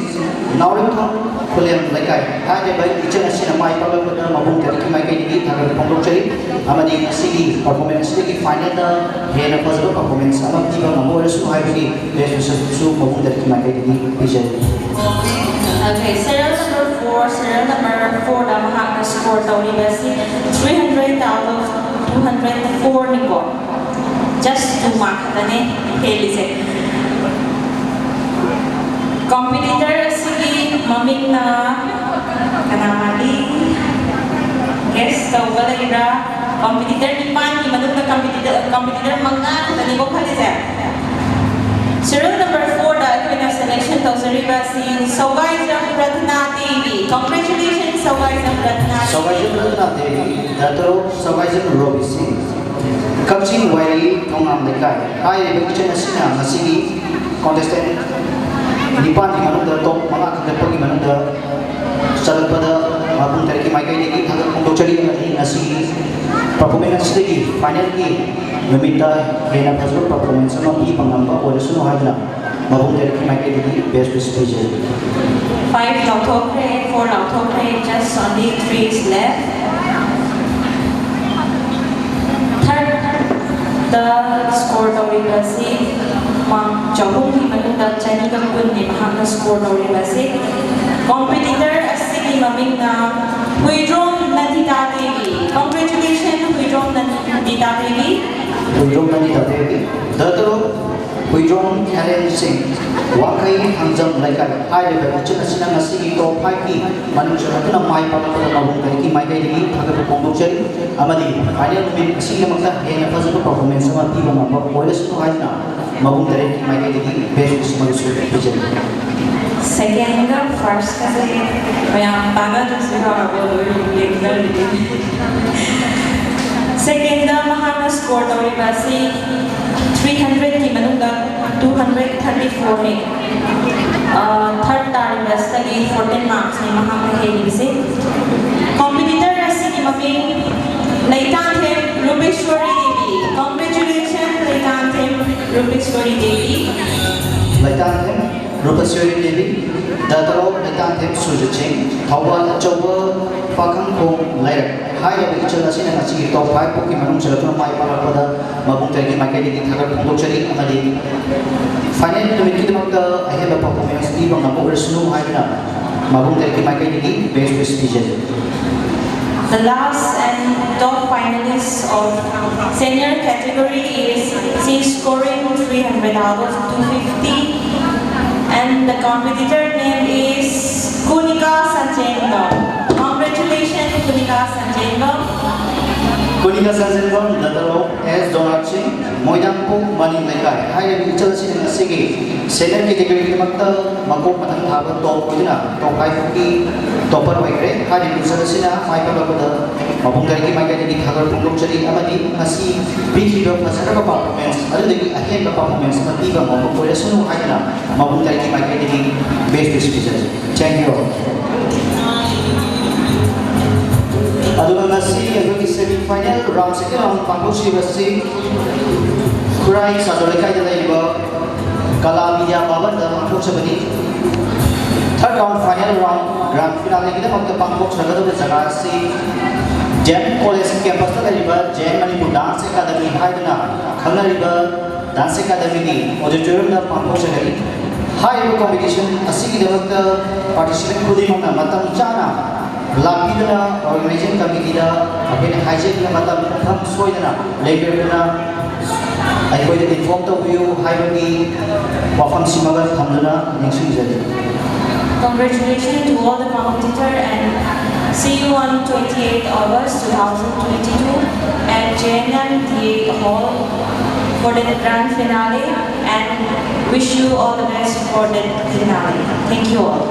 ꯅꯥꯎꯔꯦꯝꯊꯣꯡ ꯈꯨꯂꯦꯝ ꯂꯩꯀꯥꯏ꯫ ꯍꯥꯏꯔꯤꯕ ꯏꯆꯟ ꯑꯁꯤꯅ ꯃꯥꯏ ꯄꯥꯛꯂꯛꯄꯗ ꯃꯕꯨꯡ ꯇꯔꯦꯠꯀꯤ ꯃꯥꯏꯀꯩꯗꯒꯤ ꯊꯥꯒꯠꯄ ꯐꯣꯡꯗꯣꯛꯆꯔꯤ ꯑꯃꯗꯤ ꯉꯁꯤꯒꯤ ꯄꯔꯐꯣꯔꯃꯦꯟꯁ ꯑꯁꯤꯗꯒꯤ ꯐꯥꯏꯅꯦꯜꯗ ꯍꯦꯟꯅ ꯐꯖꯕ ꯄꯔꯐꯣꯔꯃꯦꯟꯁ ꯑꯃ ꯄꯤꯕ ꯉꯝꯕ ꯑꯣꯏꯔꯁꯨ ꯍꯥꯏꯕꯒꯤ ꯕꯦꯁ ꯋꯤꯁꯦꯁꯁꯨ ꯃꯕꯨꯡ ꯇꯔꯦꯠꯀꯤ ꯃꯥꯏꯀꯩꯗꯒꯤ ꯄꯤꯖꯔꯤ꯫ Okay, serial number four, serial number fourꯗ ꯃꯍꯥꯛꯅ ꯁ꯭ꯀꯣꯔ ꯇꯧꯔꯤꯕꯁꯤ three hundred out of two hundred four ꯅꯤꯀꯣ꯫ Just two mark ꯈꯛꯇꯅꯦ ꯍꯦꯜꯂꯤꯁꯦ꯫ ꯀꯝꯄꯤꯇꯤꯇꯔ ꯑꯁꯤꯒꯤ ꯃꯃꯤꯡꯅ ꯀꯅꯥ ꯃꯥꯜꯂꯤ? ꯒꯦꯁ ꯇꯧꯕ ꯂꯩꯕ꯭ꯔꯥ? ꯀꯝꯄꯤꯇꯤꯇꯔ ꯅꯤꯄꯥꯟꯒꯤ ꯃꯅꯨꯡꯗ ꯀꯝꯄꯤꯇꯤꯇꯔ ꯀꯝꯄꯤꯇꯤꯇꯔ ꯃꯉꯥ ꯈꯛꯇꯅꯤꯀꯣ ꯈꯜꯂꯤꯁꯦ꯫ Serial number fourꯗ ꯑꯩꯈꯣꯏꯅ ꯁꯦꯂꯦꯛꯁꯟ ꯇꯧꯖꯔꯤꯕ ꯑꯁꯤ ꯁꯧꯒꯥꯏꯖꯝ ꯔꯇꯅꯥ Devi. Congratulations, ꯁꯧꯒꯥꯏꯖꯝ ꯔꯇꯅꯥ Devi. ꯁꯧꯒꯥꯏꯖꯝ ꯔꯇꯅꯥ Devi, daughter of ꯁꯧꯒꯥꯏꯖꯝ Robi ꯁꯤꯡ, ꯀꯛꯆꯤꯡ ꯋꯥꯏꯔꯤ ꯊꯣꯉꯥꯝ ꯂꯩꯀꯥꯏ꯫ ꯍꯥꯏꯔꯤꯕ ꯏꯆꯟ ꯑꯁꯤꯅ ꯉꯁꯤꯒꯤ ꯀꯣꯟꯇꯦꯁꯇꯦꯟ ꯅꯤꯄꯥꯟꯒꯤ ꯃꯅꯨꯡꯗ ꯇꯣꯞ ꯃꯉꯥ ꯈꯟꯒꯠꯄꯒꯤ ꯃꯅꯨꯡꯗ ꯆꯠꯂꯛꯄꯗ ꯃꯕꯨꯡ ꯇꯔꯦꯠꯀꯤ ꯃꯥꯏꯀꯩꯗꯒꯤ ꯊꯥꯒꯠ ꯐꯣꯡꯗꯣꯛꯆꯔꯤ ꯑꯃꯗꯤ ꯉꯁꯤꯒꯤ ꯄꯔꯐꯣꯔꯃꯦꯟꯁ ꯑꯁꯤꯗꯒꯤ ꯐꯥꯏꯅꯦꯜꯒꯤ ꯅꯨꯃꯤꯠꯇ ꯍꯦꯟꯅ ꯐꯖꯕ ꯄꯔꯐꯣꯔꯃꯦꯟꯁ ꯑꯃ ꯄꯤꯕ ꯉꯝꯕ ꯑꯣꯏꯔꯁꯅꯨ ꯍꯥꯏꯗꯨꯅ ꯃꯕꯨꯡ ꯇꯔꯦꯠꯀꯤ ꯃꯥꯏꯀꯩꯗꯒꯤ ꯕꯦꯁ ꯋꯤꯁ ꯄꯤꯖꯔꯤ꯫ Five ꯂꯧꯊꯣꯛꯈ꯭ꯔꯦ, four ꯂꯧꯊꯣꯛꯈ꯭ꯔꯦ, just only three is left. Thirdꯇ ꯁ꯭ꯀꯣꯔ ꯇꯧꯔꯤꯕ ꯑꯁꯤ ꯃꯥꯔꯛ ꯆꯍꯨꯝꯒꯤ ꯃꯅꯨꯡꯗ ꯆꯅꯤꯒ ꯀꯨꯟꯅꯤ ꯃꯍꯥꯛꯅ ꯁ꯭ꯀꯣꯔ ꯇꯧꯔꯤꯕ ꯑꯁꯤ꯫ ꯀꯝꯄꯤꯇꯤꯇꯔ ꯑꯁꯤꯒꯤ ꯃꯃꯤꯡ ꯅ ꯍꯨꯏꯗ꯭ꯔꯣꯝ ꯅꯟꯗꯤꯇꯥ ꯗꯦꯕꯤ꯫ Congratulations, ꯍꯨꯏꯗ꯭ꯔꯣꯝ ꯅꯟꯗꯤꯇꯥ ꯗꯦꯕꯤ꯫ ꯍꯨꯏꯗ꯭ꯔꯣꯝ ꯅꯟꯗꯤꯇꯥ ꯗꯦꯕꯤ꯫ ꯗ ꯇꯔꯨꯛ, ꯍꯨꯏꯗ꯭ꯔꯣꯝ ꯈꯦꯂꯦꯟ ꯁꯤꯡ, ꯋꯥꯡꯈꯩ ꯍꯥꯡꯖꯝ ꯂꯩꯀꯥꯏ꯫ ꯍꯥꯏꯔꯤꯕ ꯏꯆꯜ ꯑꯁꯤꯅ ꯉꯁꯤꯒꯤ ꯇꯣꯞ ꯐꯥꯏꯚꯀꯤ ꯃꯅꯨꯡ ꯆꯜꯂꯛꯇꯨꯅ ꯃꯥꯏ ꯄꯥꯛꯂꯛꯄꯗ ꯃꯕꯨꯡ ꯀꯔꯤꯒꯤ ꯃꯥꯏꯀꯩꯗꯒꯤ ꯊꯥꯒꯠꯄ ꯐꯣꯡꯗꯣꯛꯆꯔꯤ꯫ ꯑꯃꯗꯤ ꯐꯥꯏꯅꯦꯜ ꯅꯨꯃꯤꯠ ꯑꯁꯤꯒꯤꯗꯃꯛꯇ ꯍꯦꯟꯅ ꯐꯖꯕ ꯄꯔꯐꯣꯔꯃꯦꯟꯁ ꯑꯃ ꯄꯤꯕ ꯉꯝꯕ ꯑꯣꯏꯔꯁꯅꯨ ꯍꯥꯏꯗꯨꯅ ꯃꯕꯨꯡ ꯇꯔꯦꯠꯀꯤ ꯃꯥꯏꯀꯩꯗꯒꯤ ꯕꯦꯁ ꯋꯤꯁ ꯑꯃꯁꯨ ꯄꯤꯖꯔꯤ꯫ ꯁꯦꯀꯦꯟꯒ ꯐꯥꯔꯁꯀꯁꯦ ꯃꯌꯥꯝ ꯇꯥꯟꯅꯗ꯭ꯔꯁꯨ ꯌꯥꯔꯕꯣ? ꯂꯣꯏ ꯌꯦꯡꯅꯔꯤꯗꯤ꯫ ꯁꯦꯀꯦꯟꯗ ꯃꯍꯥꯛꯅ ꯁ꯭ꯀꯣꯔ ꯇꯧꯔꯤꯕ ꯑꯁꯤ ꯊ꯭ꯔꯤ ꯍꯟꯗ꯭ꯔꯦꯠꯀꯤ ꯃꯅꯨꯡꯗ ꯇꯨ ꯍꯟꯗ꯭ꯔꯦꯠ ꯊꯥꯔꯇꯤ ꯐꯣꯔꯅꯤ꯫ ꯊꯥꯔꯠ ꯇꯥꯔꯤꯕ ꯑꯁꯤꯗꯒꯤ ꯐꯣꯔꯇꯤꯟ ꯃꯥꯔꯛꯁꯅꯤ ꯃꯍꯥꯛꯅ ꯍꯦꯜꯂꯤꯕꯁꯤ꯫ ꯀꯣꯝꯄꯤꯇꯤꯇꯔ ꯑꯁꯤꯒꯤ ꯃꯃꯤꯡ ꯂꯩꯇꯥꯟꯊꯦꯝ ꯔꯨꯄꯦꯁꯣꯔꯤ ꯗꯦꯕꯤ꯫ Congratulations, ꯂꯩꯇꯥꯟꯊꯦꯝ ꯔꯨꯄꯦꯁꯣꯔꯤ ꯗꯦꯕꯤ꯫ ꯂꯩꯇꯥꯟꯊꯦꯝ ꯔꯨꯄꯦꯁꯣꯔꯤ ꯗꯦꯕꯤ, ꯗ ꯇꯔꯨꯛ, ꯂꯩꯇꯥꯟꯊꯦꯝ ꯁꯨꯔꯖꯤꯠ ꯁꯤꯡ, ꯊꯧꯕꯥꯜ ꯑꯆꯧꯕ ꯄꯥꯈꯪꯈꯣꯡ ꯂꯩꯔꯛ꯫ ꯍꯥꯏꯔꯤꯕ ꯏꯆꯜ ꯑꯁꯤꯅ ꯉꯁꯤꯒꯤ ꯇꯣꯞ ꯐꯥꯏꯚ ꯐꯥꯎꯒꯤ ꯃꯅꯨꯡ ꯆꯜꯂꯛꯇꯨꯅ ꯃꯥꯏ ꯄꯥꯛꯂꯛꯄꯗ ꯃꯕꯨꯡ ꯇꯔꯦꯠꯀꯤ ꯃꯥꯏꯀꯩꯗꯒꯤ ꯊꯥꯒꯠ ꯐꯣꯡꯗꯣꯛꯆꯔꯤ꯫ ꯑꯃꯗꯤ ꯐꯥꯏꯅꯦꯜ ꯅꯨꯃꯤꯠꯀꯤꯗꯃꯛꯇ ꯑꯍꯦꯟꯕ ꯄꯔꯐꯣꯔꯃꯦꯟꯁ ꯄꯤꯕ ꯉꯝꯕ ꯑꯣꯏꯔꯁꯅꯨ ꯍꯥꯏꯗꯨꯅ ꯃꯕꯨꯡ ꯇꯔꯦꯠꯀꯤ ꯃꯥꯏꯀꯩꯗꯒꯤ best wish ꯄꯤꯖꯔꯤ꯫ The last and top finalist of senior category is, she scoring three hundred out of two fifty, and the competitor name is Kunika Sanjengam. Congratulations, Kunika Sanjengam. ꯀꯨꯅꯤꯀꯥ ꯁꯟꯖꯦꯟꯕꯝ, ꯗ ꯇꯔꯨꯛ, ꯑꯦꯁ ꯗꯣꯅꯥꯠ ꯁꯤꯡ, ꯃꯣꯏꯗꯥꯡꯄꯣꯛ ꯃꯅꯤꯡ ꯂꯩꯀꯥꯏ꯫ ꯍꯥꯏꯔꯤꯕ ꯏꯆꯜ ꯑꯁꯤꯅ ꯉꯁꯤꯒꯤ ꯁꯦꯅꯤꯌꯔ ꯀꯦꯇꯦꯒꯣꯔꯤꯒꯤꯗꯃꯛꯇ ꯃꯀꯣꯛ ꯃꯊꯪ ꯊꯥꯕ ꯇꯣꯞ ꯑꯣꯏꯗꯨꯅ ꯇꯣꯞ ꯐꯥꯏꯚꯀꯤ ꯇꯣꯄꯔ ꯑꯣꯏꯈ꯭ꯔꯦ꯫ ꯍꯥꯏꯔꯤꯕ ꯏꯆꯜ ꯑꯁꯤꯅ ꯃꯥꯏ ꯄꯥꯛꯂꯛꯄꯗ ꯃꯕꯨꯡ ꯇꯔꯦꯠꯀꯤ ꯃꯥꯏꯀꯩꯗꯒꯤ ꯊꯥꯒꯠ ꯐꯣꯡꯗꯣꯛꯆꯔꯤ ꯑꯃꯗꯤ ꯉꯁꯤ ꯄꯤꯈꯤꯕ ꯐꯖꯔꯕ ꯄꯔꯐꯣꯔꯃꯦꯟꯁ ꯑꯗꯨꯗꯒꯤ ꯑꯍꯦꯟꯕ ꯄꯔꯐꯣꯔꯃꯦꯟꯁ ꯑꯃ ꯄꯤꯕ ꯉꯝꯕ ꯑꯣꯏꯔꯁꯅꯨ ꯍꯥꯏꯗꯨꯅ ꯃꯕꯨꯡ ꯇꯔꯦꯠꯀꯤ ꯃꯥꯏꯀꯩꯗꯒꯤ ꯕꯦꯁ ꯋꯤꯁ ꯄꯤꯖꯔꯤ꯫ Thank you all. ꯑꯗꯨꯒ ꯉꯁꯤ ꯑꯩꯈꯣꯏꯒꯤ ꯁꯦꯃꯤ ꯐꯥꯏꯅꯦꯜ ꯔꯥꯎꯟ, ꯁꯦꯀꯦꯟ ꯔꯥꯎꯟ ꯄꯥꯡꯊꯣꯛꯈꯤꯕꯁꯤ ꯈꯨꯔꯥꯏ ꯁꯥꯖꯣ ꯂꯩꯀꯥꯏꯗ ꯂꯩꯔꯤꯕ ꯀꯂꯥ ꯕꯤꯗ꯭ꯌꯥ ꯚꯕꯟꯗ ꯄꯥꯡꯊꯣꯛꯆꯕꯅꯤ꯫ ꯊꯥꯔꯠ ꯔꯥꯎꯟ ꯐꯥꯏꯅꯦꯜ ꯔꯥꯎꯟ ꯒ꯭ꯔꯥꯟ ꯐꯤꯅꯥꯂꯦꯒꯤꯗꯃꯛꯇ ꯄꯥꯡꯊꯣꯛꯆꯒꯗꯕ ꯖꯒꯥ ꯑꯁꯤ ꯖꯦ ꯑꯦꯝ ꯀꯣꯂꯦꯖ ꯀꯦꯝꯄꯁꯇ ꯂꯩꯔꯤꯕ J M Manipur dance academy ꯍꯥꯏꯗꯨꯅ ꯈꯪꯅꯔꯤꯕ ꯗꯥꯟꯁ ꯑꯦꯀꯥꯗꯃꯤꯒꯤ ꯑꯣꯗꯤꯇꯣꯔꯤꯌꯝꯗ ꯄꯥꯡꯊꯣꯛꯆꯒꯅꯤ꯫ ꯍꯥꯏꯔꯤꯕ ꯀꯣꯝꯄꯤꯇꯤꯁꯟ ꯑꯁꯤꯒꯤꯗꯃꯛꯇ ꯄꯥꯔꯇꯤꯁꯤꯄꯦꯟ ꯈꯨꯗꯤꯡꯃꯛꯅ ꯃꯇꯝ ꯆꯥꯅ ꯂꯥꯛꯄꯤꯗꯨꯅ ꯑꯣꯔꯒꯅꯥꯏꯖꯤꯡ ꯀꯃꯤꯇꯤꯗ ꯑꯩꯈꯣꯏꯅ ꯍꯥꯏꯖꯈꯤꯕ ꯃꯇꯝ ꯄꯨꯡꯐꯝ ꯁꯣꯏꯗꯅ ꯂꯦꯡꯕꯤꯔꯛꯇꯨꯅ ꯑꯩꯈꯣꯏꯗ ꯏꯟꯐꯣꯔꯝ ꯇꯧꯕꯤꯌꯨ ꯍꯥꯏꯕꯒꯤ ꯋꯥꯐꯝꯁꯤꯃꯒ ꯊꯝꯗꯨꯅ ꯅꯤꯡꯁꯤꯡꯖꯔꯤ꯫ Congratulations to all the competitor and see you on twenty-eighth August two thousand twenty-two at J N M D A Hall for the grand finale, and wish you all the best for the finale. Thank you all.